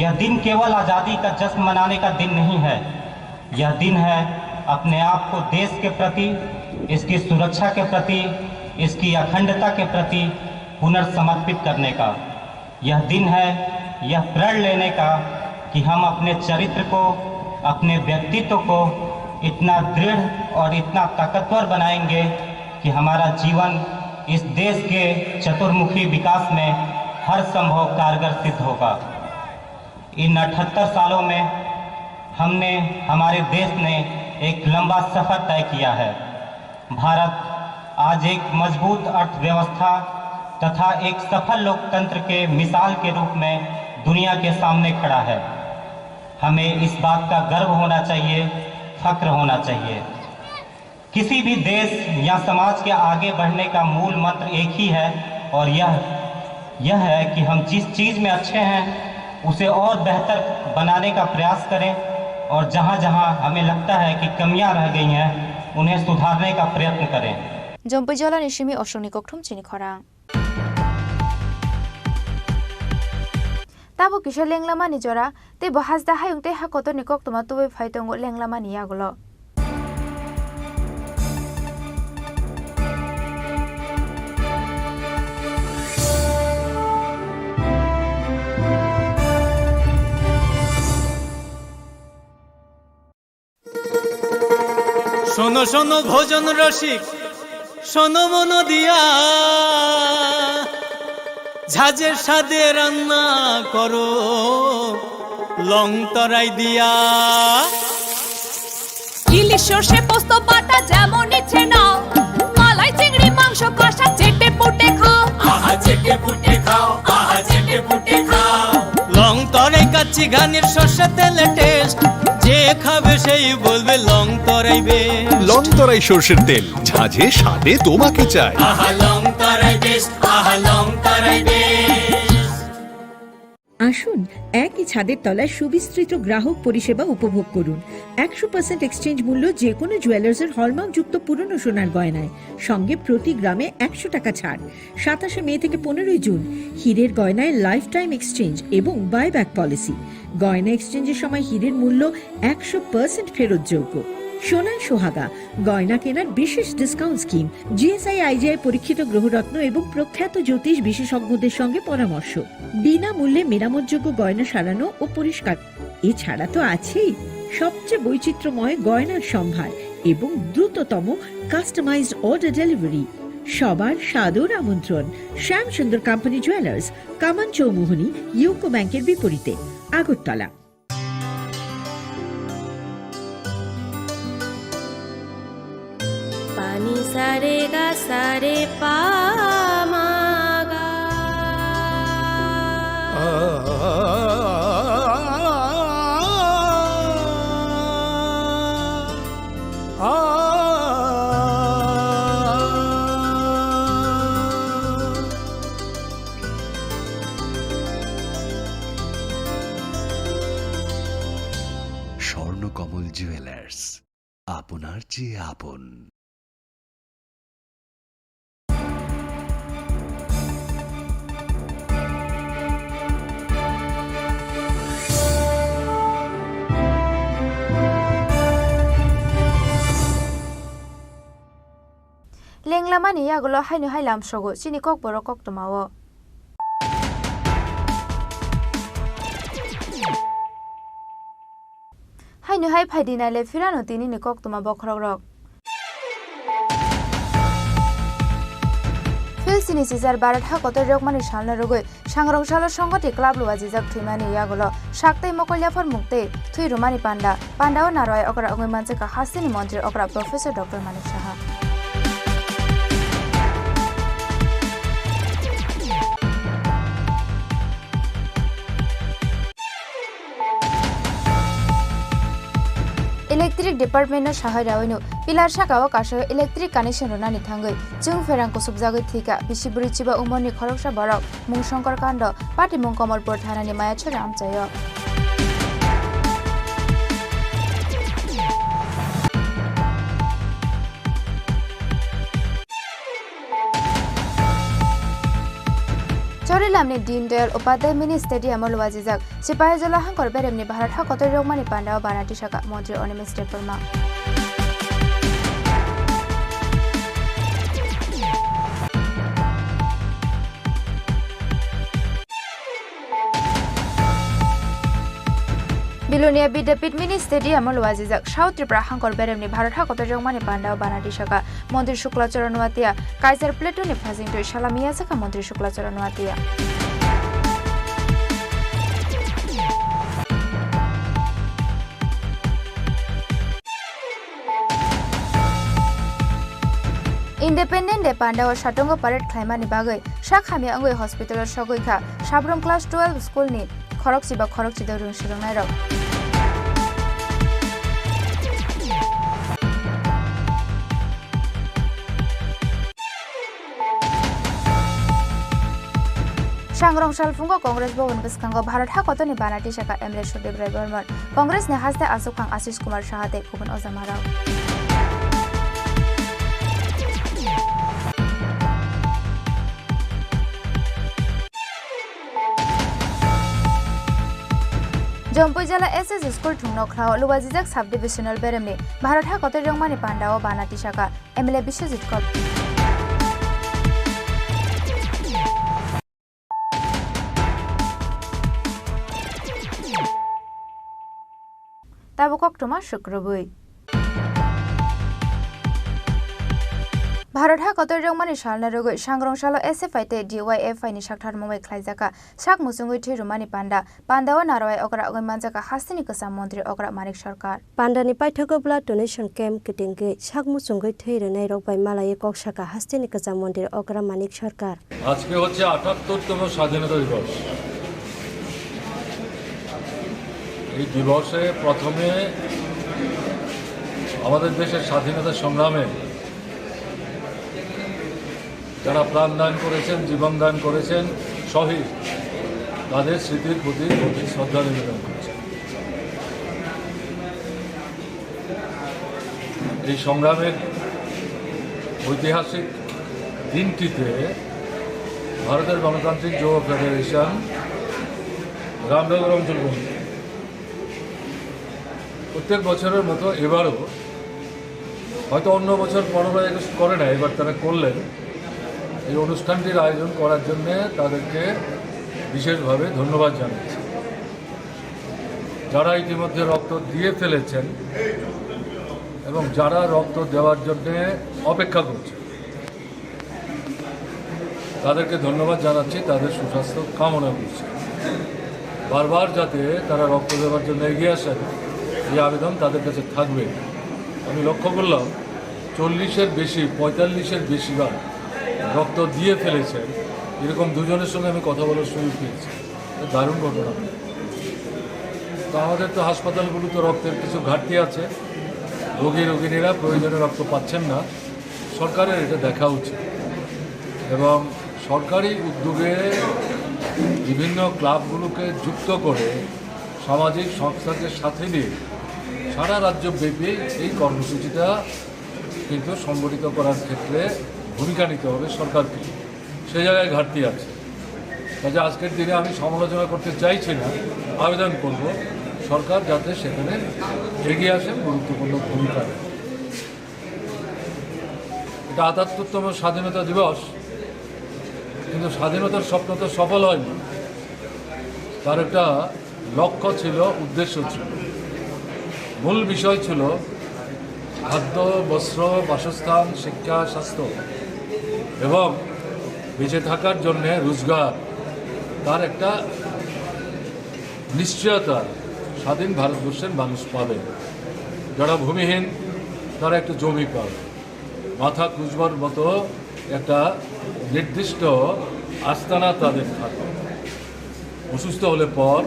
यह दिन केवल आज़ादी का जश्न मनाने का दिन नहीं है। यह दिन है अपने आप को देश के प्रति, इसकी सुरक्षा के प्रति, इसकी अखंडता के प्रति पुनर्समर्पित करने का। यह दिन है यह प्रण लेने का कि हम अपने चरित्र को, अपने व्यक्तित्व को इतना दृढ़ और इतना ताकतवर बनाएंगे कि हमारा जीवन इस देश के चतुर्मुखी विकास में हर संभव कारगर सिद्ध होगा। इन अठहत्तर सालों में हमने, हमारे देश ने एक लंबा सफर तय किया है। भारत आज एक मजबूत अर्थव्यवस्था तथा एक सफल लोकतंत्र के मिसाल के रूप में दुनिया के सामने खड़ा है। हमें इस बात का गर्व होना चाहिए, फख्र होना चाहिए। किसी भी देश या समाज के आगे बढ़ने का मूल मंत्र एक ही है और यह, यह है कि हम जिस चीज़ में अच्छे हैं, उसे और बेहतर बनाने का प्रयास करें और जहाँ-जहाँ हमें लगता है कि कमियाँ रह गई हैं, उन्हें सुधारने का प्रयत्न करें। Jompuijala ni simi osongni kokthum chini khorang. Tabuk kisa lenglamani jora, tei bo hajda hayung tei ha kotorni koktwma tubui phai tongo lenglamani yagulo. শোনো শোনো ভজন রসিক, শোনো মন দিয়া। ঝাঁঝে স্বাদে রান্না করো লং তরাই দিয়া। ইলিশ সর্ষে পোস্ত বাটা যেমন ইচ্ছে নাও, মালাই চিংড়ি মাংস কষা চেটে পুটে খাও। আহা চেটে পুটে খাও, আহা চেটে পুটে খাও। লং তরাই কাচ্চি ঘানির সর্ষে তেলে টেস্ট, যে খাবে সেই বলবে লং তরাই বেস্ট। লং তরাই সর্ষের তেল, ঝাঁঝে স্বাদে তোমাকে চাই। আহা লং তরাই বেস্ট, আহা লং তরাই বেস্ট। আসুন, একই ছাদের তলায় সুবিস্তৃত গ্রাহক পরিষেবা উপভোগ করুন। একশো পার্সেন্ট এক্সচেঞ্জ মূল্য যে কোনো জুয়েলার্সের হলমার্কযুক্ত পুরনো সোনার গয়নায়, সঙ্গে প্রতি গ্রামে একশো টাকা ছাড়। সাতাশে মে থেকে পনেরোই জুন, হীরের গয়নায় লাইফ টাইম এক্সচেঞ্জ এবং বাইব্যাক পলিসি। গয়না এক্সচেঞ্জের সময় হীরের মূল্য একশো পার্সেন্ট ফেরতযোগ্য। সোনায় সোহাগা, গয়না কেনার বিশেষ ডিসকাউন্ট স্কিম। জিএসআই আইজিআই পরীক্ষিত গ্রহরত্ন এবং প্রখ্যাত জ্যোতিষ বিশেষজ্ঞদের সঙ্গে পরামর্শ। বিনামূল্যে মেরামতযোগ্য গয়না সারানো ও পরিষ্কার। এছাড়া তো আছেই সবচেয়ে বৈচিত্র্যময় গয়নার সম্ভার এবং দ্রুততম কাস্টমাইজড অর্ডার ডেলিভারি। সবার সাদর আমন্ত্রণ শ্যামসুন্দর কোম্পানি জুয়েলার্স, কামান চৌমুহনী, ইউকো ব্যাংকের বিপরীতে, Agartala. Pani sare ga sare pa ma ga. Swarnakamal jewellers, আপনার চেয়ে আপন। Lenglamani yagulo haino hai lamsogo chini kokborok koktwmao. Haino hai phaidi naile phirano tinini koktwma bokhorokrok. Phil sini sijak Bharat ha kotor rwkmani salno rwgwi Sangrong salo Songoti club luajijak thwimani yagulo sak tei mokol yaphar muk tei thwi rwmani panda. Pandao narwai okra wngwi manjakha hasteni montri okra Professor Doctor Manik Saha. Electric department no sahai rawino pillar saka o kasaio electric connection rwnani thangwi chwng pherang kusubjagwi thwikha bisi bwrwi chiba umorni khoroksa borok. Mung Shankar Kando, patimung Kamalpur thanani Mayachari amchaio. Chorilamni Deen Dayal Upadhyay Mini Stadium o luajijak Sipahijola Hangkor Beremni Bharat Hakotor Rwkmani Pandao Bana Tisaka Montri Animesh Debbarma. Bilonia Bidyapith Mini Stadium o luajijak South Tripura Hangkor Beremni Bharat Hakotor Rwkmani Pandao Bana Tisaka Montri Shukla Charan Noatia, Kaiser Plateau ni Phasingtwi Salami Yachakha Montri Shukla Charan Noatia. Independent Day pandao satungo parade khlaimani bagwi sak hamya wngwi hospital o sogwi kha Sabrum class twelve school ni khorokchiba khorokchida rwng swrwngnairok. Sangrong salphungo Congress Bhavan bwskango Bharat Hakotorni Bana Tisaka M L A Sudip Rai Barman, Congress ni haste achukphang Ashish Kumar Saha tei kubun ojamarok. Jompui jala S S School thwngno khlao luajijak sub-divisional beremni Bharat Hakotor rwngmani pandao Bana Tisaka M L A Biswajit Kok. Tabuk koktwma sukrubwi. Bharat ha kotor rwngmani salno rwgwi sangrong salo S F I tei D Y F I ni saktharmung bai khlaijakha sak muchungwi thwi rwmani panda. Pandao narwai okra wngwi manjakha hasteni kwcham montri okra Manik Sarkar. Pandani paithago blood donation camp kitingwi sak muchungwi thwi rwnairok bai malaiwi kok sakha hasteni kwcham montri okra Manik Sarkar. আজকে হচ্ছে আটাত্তরতম স্বাধীনতা দিবস। এই দিবসে প্রথমে আমাদের দেশের স্বাধীনতা সংগ্রামে যারা প্রাণ দান করেছেন, জীবন দান করেছেন, শহীদ, তাদের স্মৃতির প্রতি গভীর শ্রদ্ধা নিবেদন করছি। এই সংগ্রামের ঐতিহাসিক দিনটিতে ভারতের গণতান্ত্রিক যুব ফেডারেশন রামনগর অঞ্চল কমিটি প্রত্যেক বছরের মতো এবারও, হয়তো অন্য বছর পনেরোই আগস্ট করে না, এবার তারা করলেন, এই অনুষ্ঠানটির আয়োজন করার জন্য তাদেরকে বিশেষভাবে ধন্যবাদ জানাচ্ছি। যারা ইতিমধ্যে রক্ত দিয়ে ফেলেছেন এবং যারা রক্ত দেওয়ার জন্য অপেক্ষা করছেন, তাদেরকে ধন্যবাদ জানাচ্ছি, তাদের সুস্বাস্থ্য কামনা করছি। বারবার যাতে তারা রক্ত দেওয়ার জন্য এগিয়ে আসেন, এই আবেদন তাদের কাছে থাকবে। আমি লক্ষ্য করলাম, চল্লিশের বেশি, পঁয়তাল্লিশের বেশি বার রক্ত দিয়ে ফেলেছেন, এরকম দুজনের সঙ্গে আমি কথা বলার সুযোগ পেয়েছি। দারুণ ঘটনা। তো আমাদের তো হাসপাতালগুলোতে রক্তের কিছু ঘাটতি আছে, রোগী রোগিনীরা প্রয়োজনে রক্ত পাচ্ছেন না, সরকারের এটা দেখা উচিত। এবং সরকারি উদ্যোগে বিভিন্ন ক্লাবগুলোকে যুক্ত করে সামাজিক সংস্থাকে সাথে নিয়ে সারা রাজ্যব্যাপী এই কর্মসূচিটা কিন্তু সংগঠিত করার ক্ষেত্রে ভূমিকা নিতে হবে সরকারকে। সে জায়গায় ঘাটতি আছে। কাজে আজকের দিনে আমি সমালোচনা করতে চাইছি না, আবেদন করব সরকার যাতে সেখানে এগিয়ে আসেন, গুরুত্বপূর্ণ ভূমিকা নেন। এটা আটাত্তরতম স্বাধীনতা দিবস, কিন্তু স্বাধীনতার স্বপ্ন তো সফল হয়নি। তার একটা লক্ষ্য ছিল, উদ্দেশ্য ছিল, মূল বিষয় ছিল খাদ্য, বস্ত্র, বাসস্থান, শিক্ষা, স্বাস্থ্য এবং বেঁচে থাকার জন্য রোজগার, তার একটা নিশ্চয়তা স্বাধীন ভারতবর্ষের মানুষ পাবে। যারা ভূমিহীন, তারা একটু জমি পাবে। মাথা গুঁজবার মতো একটা নির্দিষ্ট আস্তানা তাদের থাকবে। অসুস্থ হলে পর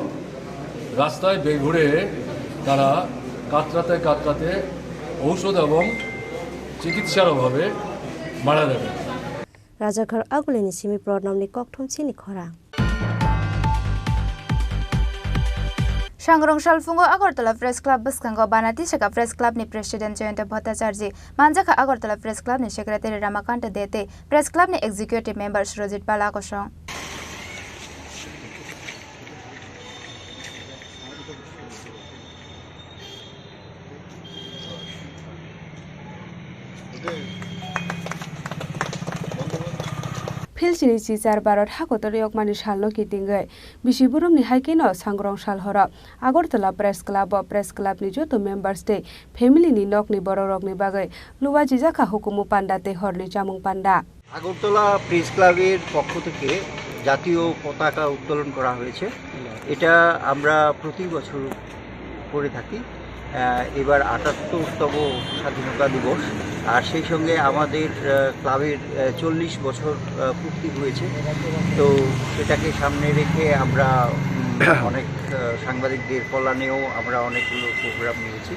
রাস্তায় বেঘুরে তারা কাতরাতে কাতরাতে ঔষধ এবং চিকিৎসার অভাবে মারা যাবে। Rajakhor Agulini simi Pranabni kokthum chini khorang. Sangrong salphungo Agartala Press Club bwskango bana tisaka Press Club ni President Jayanta Bhattacharjee, manjakha Agartala Press Club ni Secretary Ramakanta Dete, Press Club ni Executive Member Surajit Pala kosong. Phil chini chichar Bharat hakotor yokmani salno kitingwi bisi borokni hai kheno sangrong sal horo Agartala Press Club o Press Club ni joto members tei family ni nokni borok rokni bagwi luwa jijakha hukumu panda tei horni chamung panda. Agartala press ক্লাবের পক্ষ থেকে জাতীয় পতাকা উত্তোলন করা হয়েছে। এটা আমরা প্রতি বছর করে থাকি। আহ, এবার আটাত্তরতম স্বাধীনতা দিবস, আর সেই সঙ্গে আমাদের, আহ, ক্লাবের, আহ, চল্লিশ বছর, আহ, পূর্তি হয়েছে। তো সেটাকে সামনে রেখে আমরা, উম, অনেক, আহ, সাংবাদিকদের কল্যাণেও আমরা অনেকগুলো প্রোগ্রাম নিয়েছি।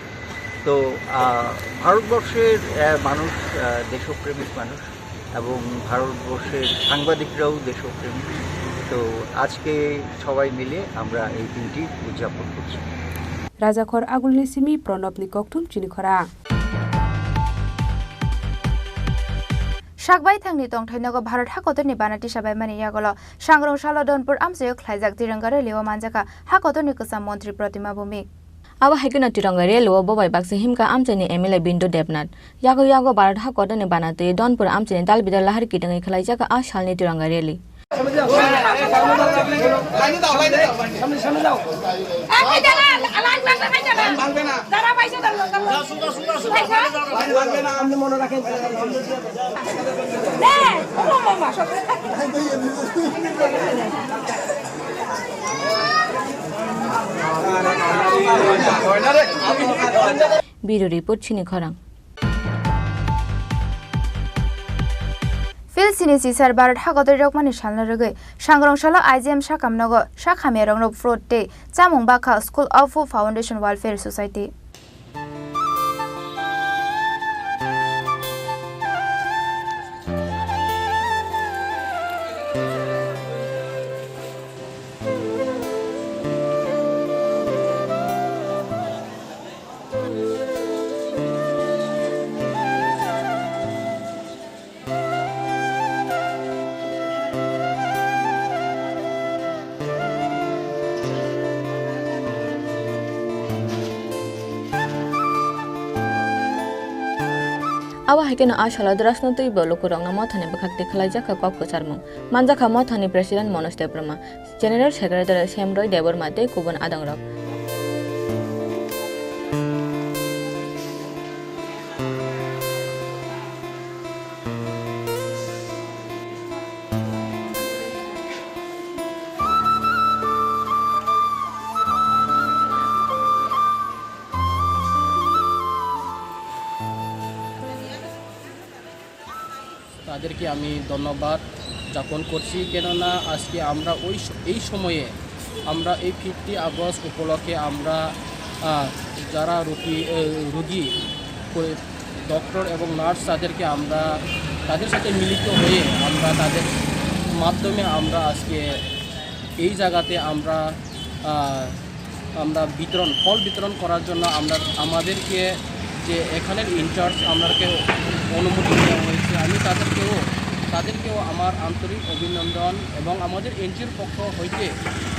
তো, আহ, ভারতবর্ষের, আহ, মানুষ, আহ, দেশপ্রেমিক মানুষ এবং ভারতবর্ষের সাংবাদিকরাও দেশপ্রেমিক। তো আজকে সবাই মিলে আমরা এই দিনটি উদযাপন করছি। Rajakhor Agulini simi Pranabni kokthum chini khorang. Sakbai thangni tongthai nogo Bharat hakotorni bana tisa baimani yagulo sangrong salo Donpur amchaio khlaijak Tiranga rally o manjakha hakotorni kwcham montri Pratima Bhumik. Abo hai kheno Tiranga rally o bo bai baksa himkha amchaini M L A Bindu Debnath. Yago yago Bharat hakotorni bana twi Donpur amchaini dal bidal lahar kitingwi khlaijak a salni Tiranga rally. Bureau Report, chini khorang. Phil Sini Sisar Bharat hakotor rokmani salna rwgwi Sangrong salo I G M sakam nogo sak hamya rokno fruit tei chamung bakha School of Foundation Welfare Society. Abo hai kheno a salo Drasno twibo lukurokno mothani bwkhak twi khwlaijak kha kok kwcharmung. Manjakha mothani President Manoj Debbarma, General Secretary Semroi Debbarma tei kubun adongrok. তাদেরকে আমি ধন্যবাদ জ্ঞাপন করছি, কেননা আজকে আমরা ওই স-, এই সময়ে আমরা এই ফিফটি আগস্ট উপলক্ষে আমরা, আহ, যারা রুগী, আহ, রুগী, পরি-, ডক্টর এবং নার্স তাদেরকে আমরা, তাদের সাথে মিলিত হয়ে আমরা তাদের মাধ্যমে আমরা আজকে এই জায়গাতে আমরা, আহ, আমরা বিতরণ, ফল বিতরণ করার জন্য আমরা, আমাদেরকে যে এখানের ইনচার্জ, আমরাকে অনুমতি দেওয়া হয়েছে। আমি তাদেরকেও, তাদেরকেও আমার আন্তরিক অভিনন্দন এবং আমাদের এনজিওর পক্ষ হইতে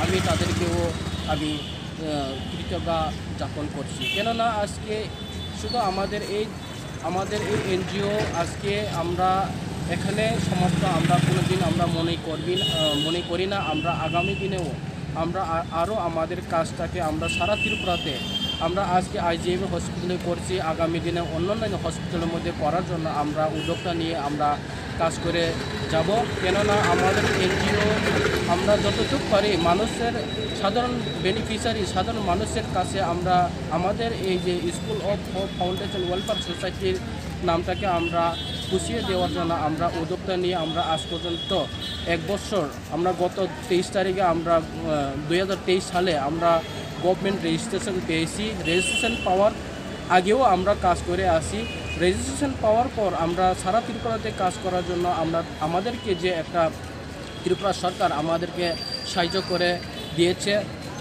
আমি তাদেরকেও আমি, আহ, কৃতজ্ঞতা জ্ঞাপন করছি। কেননা আজকে শুধু আমাদের এই, আমাদের এই এনজিও আজকে আমরা এখানে সমাপ্ত, আমরা কোনোদিন আমরা মনে করবি না, আহ, মনে করি না। আমরা আগামী দিনেও আমরা আ-, আরও আমাদের কাজটাকে আমরা সারা ত্রিপুরাতে, আমরা আজকে আইজিএমএ হসপিটালে করছি, আগামী দিনে অন্যান্য হসপিটালের মধ্যে করার জন্য আমরা উদ্যোগটা নিয়ে আমরা কাজ করে যাব। কেননা আমাদের এনজিও আমরা যতটুকু পারি মানুষের, সাধারণ বেনিফিশিয়ারি, সাধারণ মানুষের কাছে আমরা আমাদের এই যে school of hope foundation welfare সোসাইটির নামটাকে আমরা পুষিয়ে দেওয়ার জন্য আমরা উদ্যোগটা নিয়ে আমরা আজ পর্যন্ত এক বছর, আমরা গত তেইশ তারিখে আমরা, আহ, দুই হাজার তেইশ সালে আমরা গভর্নমেন্ট রেজিস্ট্রেশন পেয়েছি। রেজিস্ট্রেশন পাওয়ার আগেও আমরা কাজ করে আসি। রেজিস্ট্রেশন পাওয়ার পর আমরা সারা ত্রিপুরাতে কাজ করার জন্য আমরা, আমাদেরকে যে একটা ত্রিপুরা সরকার আমাদেরকে সাহায্য করে দিয়েছে,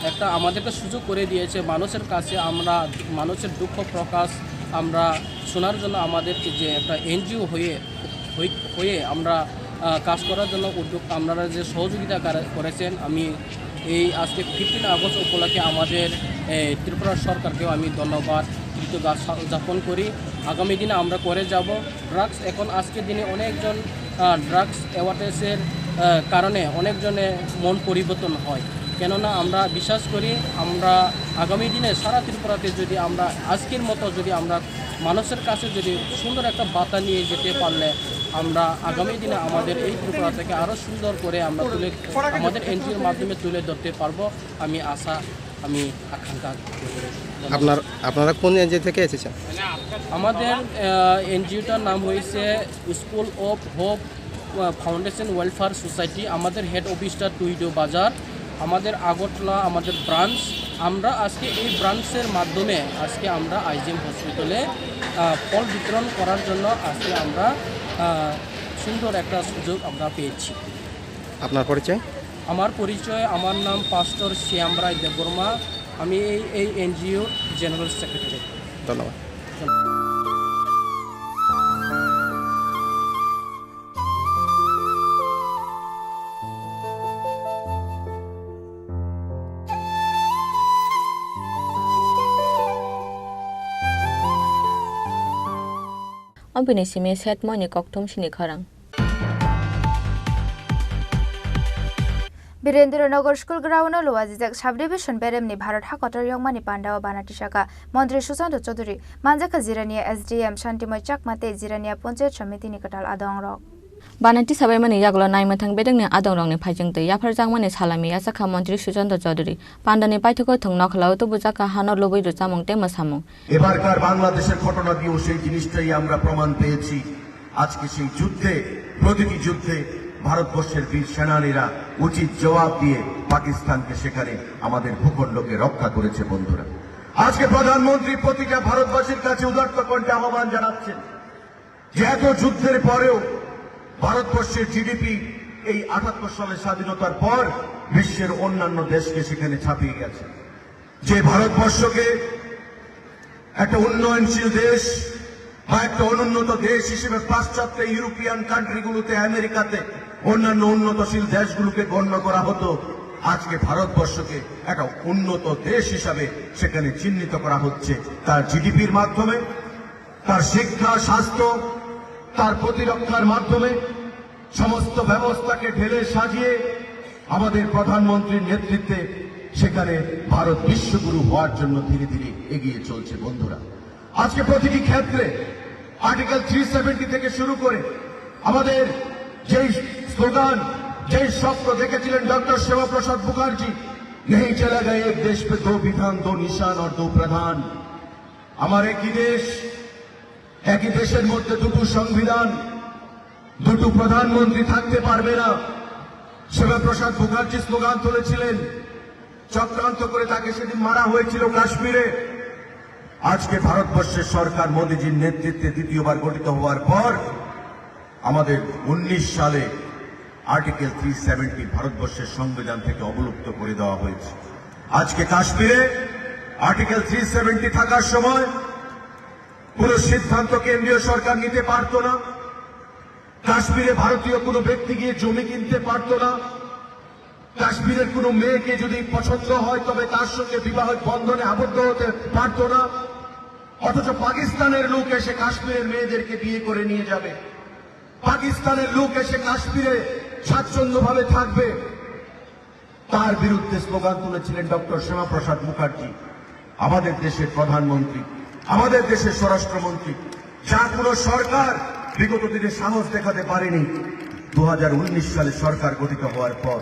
একটা আমাদেরকে সুযোগ করে দিয়েছে। মানুষের কাছে আমরা, মানুষের দুঃখ প্রকাশ আমরা শোনার জন্য আমাদেরকে যে একটা এনজিও হয়ে, হই-, হয়ে আমরা, আহ, কাজ করার জন্য উদ্যোগ, আপনারা যে সহযোগিতা কার-, করেছেন, আমি এই আজকে ফিফটিন আগস্ট উপলক্ষে আমাদের, এ, ত্রিপুরা সরকারকেও আমি ধন্যবাদ, কৃতজ্ঞতা জ্ঞাপন করি। আগামী দিনে আমরা করে যাব। ড্রাগস এখন আজকের দিনে অনেকজন, আহ, ড্রাগস অ্যাওয়ারনেসের, আহ, কারণে অনেকজনে মন পরিবর্তন হয়। কেননা আমরা বিশ্বাস করি, আমরা আগামী দিনে সারা ত্রিপুরাতে যদি আমরা আজকের মতো যদি আমরা মানুষের কাছে যদি সুন্দর একটা বার্তা নিয়ে যেতে পারলে, আমরা আগামী দিনে আমাদের এই ত্রিপুরা থেকে আরও সুন্দর করে আমরা তুলে, আমাদের এনজিওর মাধ্যমে তুলে ধরতে পারবো। আমি আশা, আমি আকাঙ্ক্ষা করি। আপনার, আপনারা কোন এনজিও থেকে এসেছেন? আমাদের, আহ, এনজিওটার নাম হয়েছে স্কুল অফ হোপ, আহ, ফাউন্ডেশন ওয়েলফেয়ার সোসাইটি। আমাদের হেড অফিসটা টুইডো বাজার, আমাদের আগরতলা আমাদের ব্রাঞ্চ। আমরা আজকে এই ব্রাঞ্চের মাধ্যমে আজকে আমরা আইজিএম হসপিটালে, আহ, ফল বিতরণ করার জন্য আজকে আমরা, আহ, সুন্দর একটা সুযোগ আমরা পেয়েছি। আপনার পরিচয়? আমার পরিচয়, আমার নাম পাস্টর শ্যাম রায় দেববর্মা, আমি এই, এই এনজিওর জেনারেল সেক্রেটারি। ধন্যবাদ। Obini simi set moini kokthum sini khorang. Birendra Nagar School Ground-o luajijak Sub-Division Beremni Bharat Hakotor Yongmani Pandao Banati Saka Montri Sushanta Chaudhary, manjakha Jirania S D M Shantimoi Chakma tei Jirania Panchayat Samitini kwtal adongrok. Banati sabaimani yagulo naimwthang bedekni adongrokni phaijwng tei yapharjakmani salami yachakha Montri Sushanta Chaudhary. Pandani paithago thwng nokhlao tubujakha hano lubui rwchamung tei mwsamung. এবারকার বাংলাদেশের ঘটনা দিয়েও সেই জিনিসটাই আমরা প্রমাণ পেয়েছি। আজকে সেই যুদ্ধে, প্রতিটি যুদ্ধে ভারতবর্ষের বীর সেনানীরা উচিত জবাব দিয়ে পাকিস্তানকে সেখানে আমাদের ভূখণ্ডকে রক্ষা করেছে বন্ধুরা। আজকে প্রধানমন্ত্রী প্রতিটা ভারতবাসীর কাছে উদাত্ত কণ্ঠে আহ্বান জানাচ্ছেন যে এত যুদ্ধের পরেও ভারতবর্ষের জিডিপি এই আটাত্তর সালের স্বাধীনতার পর বিশ্বের অন্যান্য দেশকে সেখানে ছাপিয়ে গেছে। যে ভারতবর্ষকে একটা উন্নয়নশীল দেশ বা একটা অনুন্নত দেশ হিসেবে পাশ্চাত্য ইউরোপিয়ান কান্ট্রিগুলোতে, আমেরিকাতে, অন্যান্য উন্নতশীল দেশগুলোকে গণ্য করা হতো, আজকে ভারতবর্ষকে একটা উন্নত দেশ হিসাবে সেখানে চিহ্নিত করা হচ্ছে তার জিডিপির মাধ্যমে, তার শিক্ষা, স্বাস্থ্য, তার প্রতিরক্ষার মাধ্যমে সমস্ত ব্যবস্থাকে ঢেলে সাজিয়ে আমাদের প্রধানমন্ত্রীর নেতৃত্বে সেখানে ভারত বিশ্বগুরু হওয়ার জন্য ধীরে ধীরে এগিয়ে চলছে বন্ধুরা। আজকে প্রতিটি ক্ষেত্রে আর্টিকেল থ্রি সেভেন্টি থেকে শুরু করে আমাদের যেই স্লোগান, যেই স্বপ্ন দেখেছিলেন ডক্টর শ্যামাপ্রসাদ মুখার্জি, নেই চলেগা এক দেশ পে দো বিধান, দো নিশান আর দো প্রধান। আমার একই দেশ, একই দেশের মধ্যে দুটো সংবিধান, দুটো প্রধানমন্ত্রী থাকতে পারবে না। শ্যামাপ্রসাদ মুখার্জি স্লোগান তুলেছিলেন, চক্রান্ত করে তাকে সেদিন মারা হয়েছিল কাশ্মীরে। আজকে ভারতবর্ষের সরকার মোদিজির নেতৃত্বে দ্বিতীয়বার গঠিত হওয়ার পর আমাদের উনিশ সালে আর্টিকেল থ্রি সেভেন্টি ভারতবর্ষের সংবিধান থেকে অবলুপ্ত করে দেওয়া হয়েছে। আজকে কাশ্মীরে আর্টিকেল থ্রি সেভেন্টি থাকার সময় কোনো সিদ্ধান্ত কেন্দ্রীয় সরকার নিতে পারতো না। কাশ্মীরে ভারতীয় কোনো ব্যক্তি গিয়ে জমি কিনতে পারতো না। কাশ্মীরের কোনো মেয়েকে যদি পছন্দ হয়, তবে তার সঙ্গে বিবাহ বন্ধনে আবদ্ধ হতে পারতো না। অথচ পাকিস্তানের লোক এসে কাশ্মীরের মেয়েদেরকে বিয়ে করে নিয়ে যাবে, পাকিস্তানের লোক এসে কাশ্মীরে স্বাচ্ছন্দ্যভাবে থাকবে। তার বিরুদ্ধে স্লোগান তুলেছিলেন ডক্টর শ্যামাপ্রসাদ মুখার্জি, আমাদের দেশের প্রধানমন্ত্রী, আমাদের দেশের স্বরাষ্ট্রমন্ত্রী। যা কোনো সরকার বিগত দিনে সাহস দেখাতে পারেনি। দু হাজার উনিশ সালে সরকার গঠিত হওয়ার পর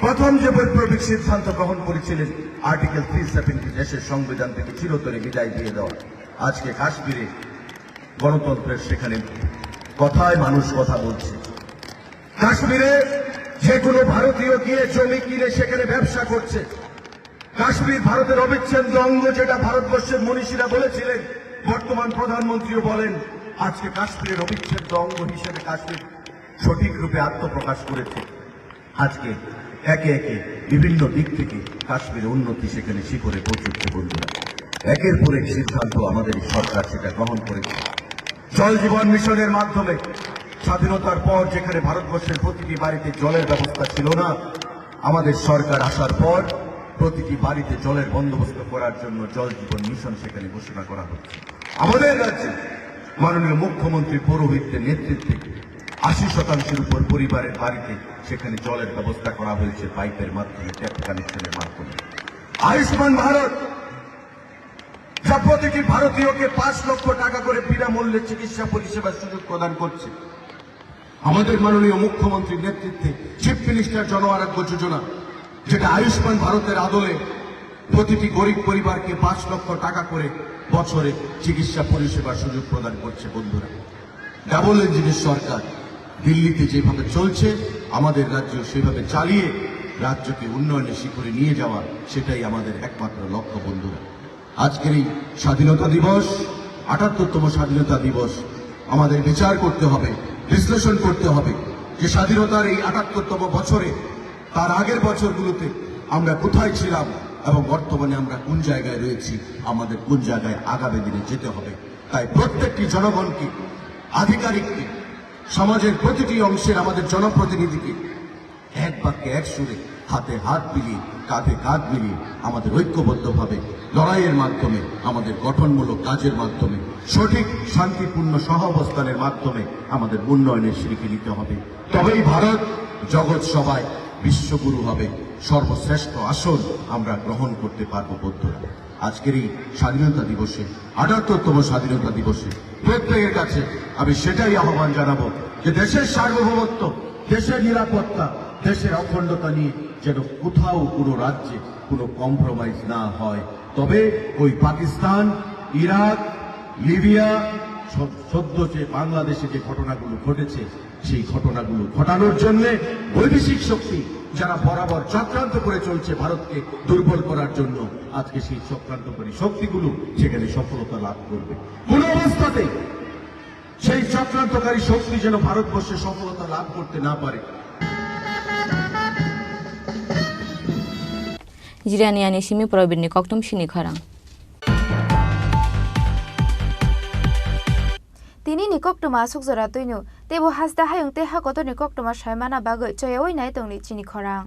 প্রথম যে বৈপ্লবিক সিদ্ধান্ত গ্রহণ করেছিলেন, আর্টিকেল থ্রি সেভেন্টি দেশের সংবিধান থেকে চিরতরে বিদায় দিয়ে দেওয়া। আজকে কাশ্মীরে গণতন্ত্রের সেখানে কথায় মানুষ কথা বলছে। কাশ্মীরে যে কোনো ভারতীয় গিয়ে জমি কিনে সেখানে ব্যবসা করছে। কাশ্মীর ভারতের অবিচ্ছেদ্য অঙ্গ, যেটা ভারতবর্ষের মনীষীরা বলেছিলেন, বর্তমান প্রধানমন্ত্রীও বলেন, আজকে কাশ্মীরের অবিচ্ছেদ্য অঙ্গ হিসেবে কাশ্মীর সঠিক রূপে আত্মপ্রকাশ করেছে। আজকে একে একে বিভিন্ন দিক থেকে কাশ্মীরে উন্নতি সেখানে শিখরে পৌঁছচ্ছে বন্ধুরা। একের পর এক সিদ্ধান্ত আমাদের এই সরকার সেটা গ্রহণ করেছে। জল জীবন মিশনের মাধ্যমে স্বাধীনতার পর যেখানে ভারতবর্ষের প্রতিটি বাড়িতে জলের ব্যবস্থা ছিল না, আমাদের সরকার আসার পর প্রতিটি বাড়িতে জলের বন্দোবস্ত করার জন্য জল জীবন মিশন সেখানে ঘোষণা করা হচ্ছে। আমাদের রাজ্যে মাননীয় মুখ্যমন্ত্রী পুরোহিতদের নেতৃত্বে আশি শতাংশের উপর পরিবারের বাড়িতে সেখানে জলের ব্যবস্থা করা হয়েছে পাইপের মাধ্যমে, ট্যাপ কানেকশনের মাধ্যমে। আয়ুষ্মান ভারত, যা প্রতিটি ভারতীয়কে পাঁচ লক্ষ টাকা করে বিনামূল্যে চিকিৎসা পরিষেবার সুযোগ প্রদান করছে। আমাদের মাননীয় মুখ্যমন্ত্রীর নেতৃত্বে চিফ মিনিস্টার জন আরোগ্য যোজনা, যেটা আয়ুষ্মান ভারতের আদলে প্রতিটি গরিব পরিবারকে পাঁচ লক্ষ টাকা করে বছরে চিকিৎসা পরিষেবার সুযোগ প্রদান করছে বন্ধুরা। ডাবল ইঞ্জিনের সরকার দিল্লিতে যেভাবে চলছে, আমাদের রাজ্য সেভাবে চালিয়ে রাজ্যকে উন্নয়নের শিখরে নিয়ে যাওয়া, সেটাই আমাদের একমাত্র লক্ষ্য বন্ধুরা। আজকের এই স্বাধীনতা দিবস, আটাত্তরতম স্বাধীনতা দিবস, আমাদের বিচার করতে হবে, বিশ্লেষণ করতে হবে যে স্বাধীনতার এই আটাত্তরতম বছরে, তার আগের বছরগুলোতে আমরা কোথায় ছিলাম এবং বর্তমানে আমরা কোন জায়গায় রয়েছি, আমাদের কোন জায়গায় আগামী দিনে যেতে হবে। তাই প্রত্যেকটি জনগণকে, আধিকারিককে, সমাজের প্রতিটি অংশের আমাদের জনপ্রতিনিধিকে এক বাক্যে এক সুরে, হাতে হাত মিলিয়ে, কাঁধে কাঁধ মিলিয়ে আমাদের ঐক্যবদ্ধভাবে লড়াইয়ের মাধ্যমে, আমাদের গঠনমূলক কাজের মাধ্যমে, সঠিক শান্তিপূর্ণ সহাবস্থানের মাধ্যমে আমাদের উন্নয়নের সিঁড়িকে নিতে হবে। তবেই ভারত জগৎ সভায় বিশ্বগুরু হবে। সর্বশ্রেষ্ঠ আসন আমরা গ্রহণ করতে পারব বন্ধুরা। আজকের এই স্বাধীনতা দিবসে, আটাত্তরতম স্বাধীনতা দিবসে প্রত্যেকের কাছে আমি সেটাই আহ্বান জানাবো যে দেশের সার্বভৌমত্ব, দেশের নিরাপত্তা, দেশের অখণ্ডতা নিয়ে যেন কোথাও কোনো রাজ্যে কোনো কম্প্রোমাইজ না হয়। তবে ওই পাকিস্তান, ইরাক, লিবিয়া, স-, সদ্য যে বাংলাদেশে যে ঘটনাগুলো ঘটেছে, সেই ঘটনাগুলো ঘটানোর জন্য বৈদেশিক শক্তি যারা বরাবর চক্রান্ত করে চলছে ভারতকে দুর্বল করার জন্য, আজকে সেই চক্রান্তকারী শক্তিগুলো সেখানে সফলতা লাভ করবে। কোনো অবস্থাতেই সেই চক্রান্তকারী শক্তি যেন ভারতবর্ষে সফলতা লাভ করতে না পারে। Jirani ani simi probirni koktum sini khorang. Tini ni koktwma aswk jora twino, teibo haste hayung tei hakotorni koktwma sai mana bagwi choyaui nai tongni chini khorang.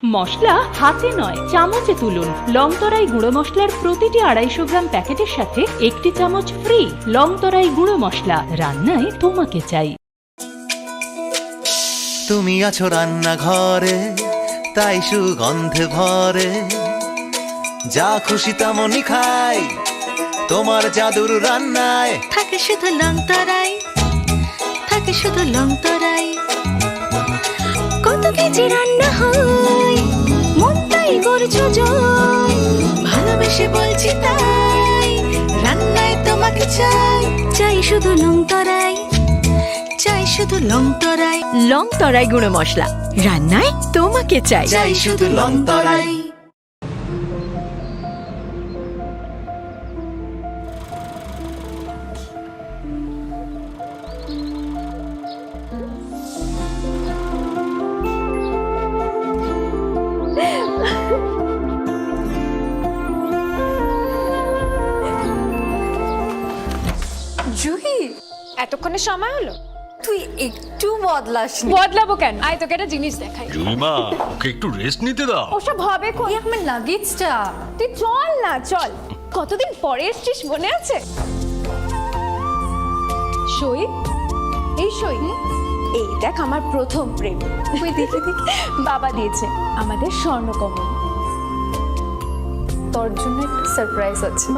মশলা হাতে নয়, চামচে তুলুন। লং তরাই গুঁড়ো মশলার প্রতিটি আড়াইশো গ্রাম প্যাকেটের সাথে একটি চামচ ফ্রি। লং তরাই গুঁড়ো মশলা, রান্নায় তোমাকে চাই। তুমি আছো রান্নাঘরে, তাই সুগন্ধে ভরে। যা খুশি তেমনই খাই, তোমার জাদুর রান্নায়। থাকে শুধু লং তরাই, থাকে শুধু লং তরাই। কত কেজি রান্না হয়, মনটাই করছো জয়। ভালোবেসে বলছি তাই, রান্নায় তোমাকে চাই। চাই শুধু লং তরাই, চাই শুধু লং তরাই। লং তরাই গুঁড়ো মশলা, রান্নায় তোমাকে চাই। চাই শুধু লং তরাই। জুহি, এতক্ষণে সময় হলো? তুই একটু বদলাসনি। বদলাবো কেন? আয়, তোকে একটা জিনিস দেখাই। জুইমা, ওকে একটু রেস্ট নিতে দাও। ওসব হবে কোন? এই আমার লাগেজটা। তুই চল না, চল। কতদিন পরে এসছিস, মনে আছে? সই, এই সই। হুম? এই দেখ, আমার প্রথম প্রেম। ওই দেখি, দেখি। বাবা দিয়েছে আমাদের স্বর্ণকমল। তোর জন্য একটা সারপ্রাইজ আছে।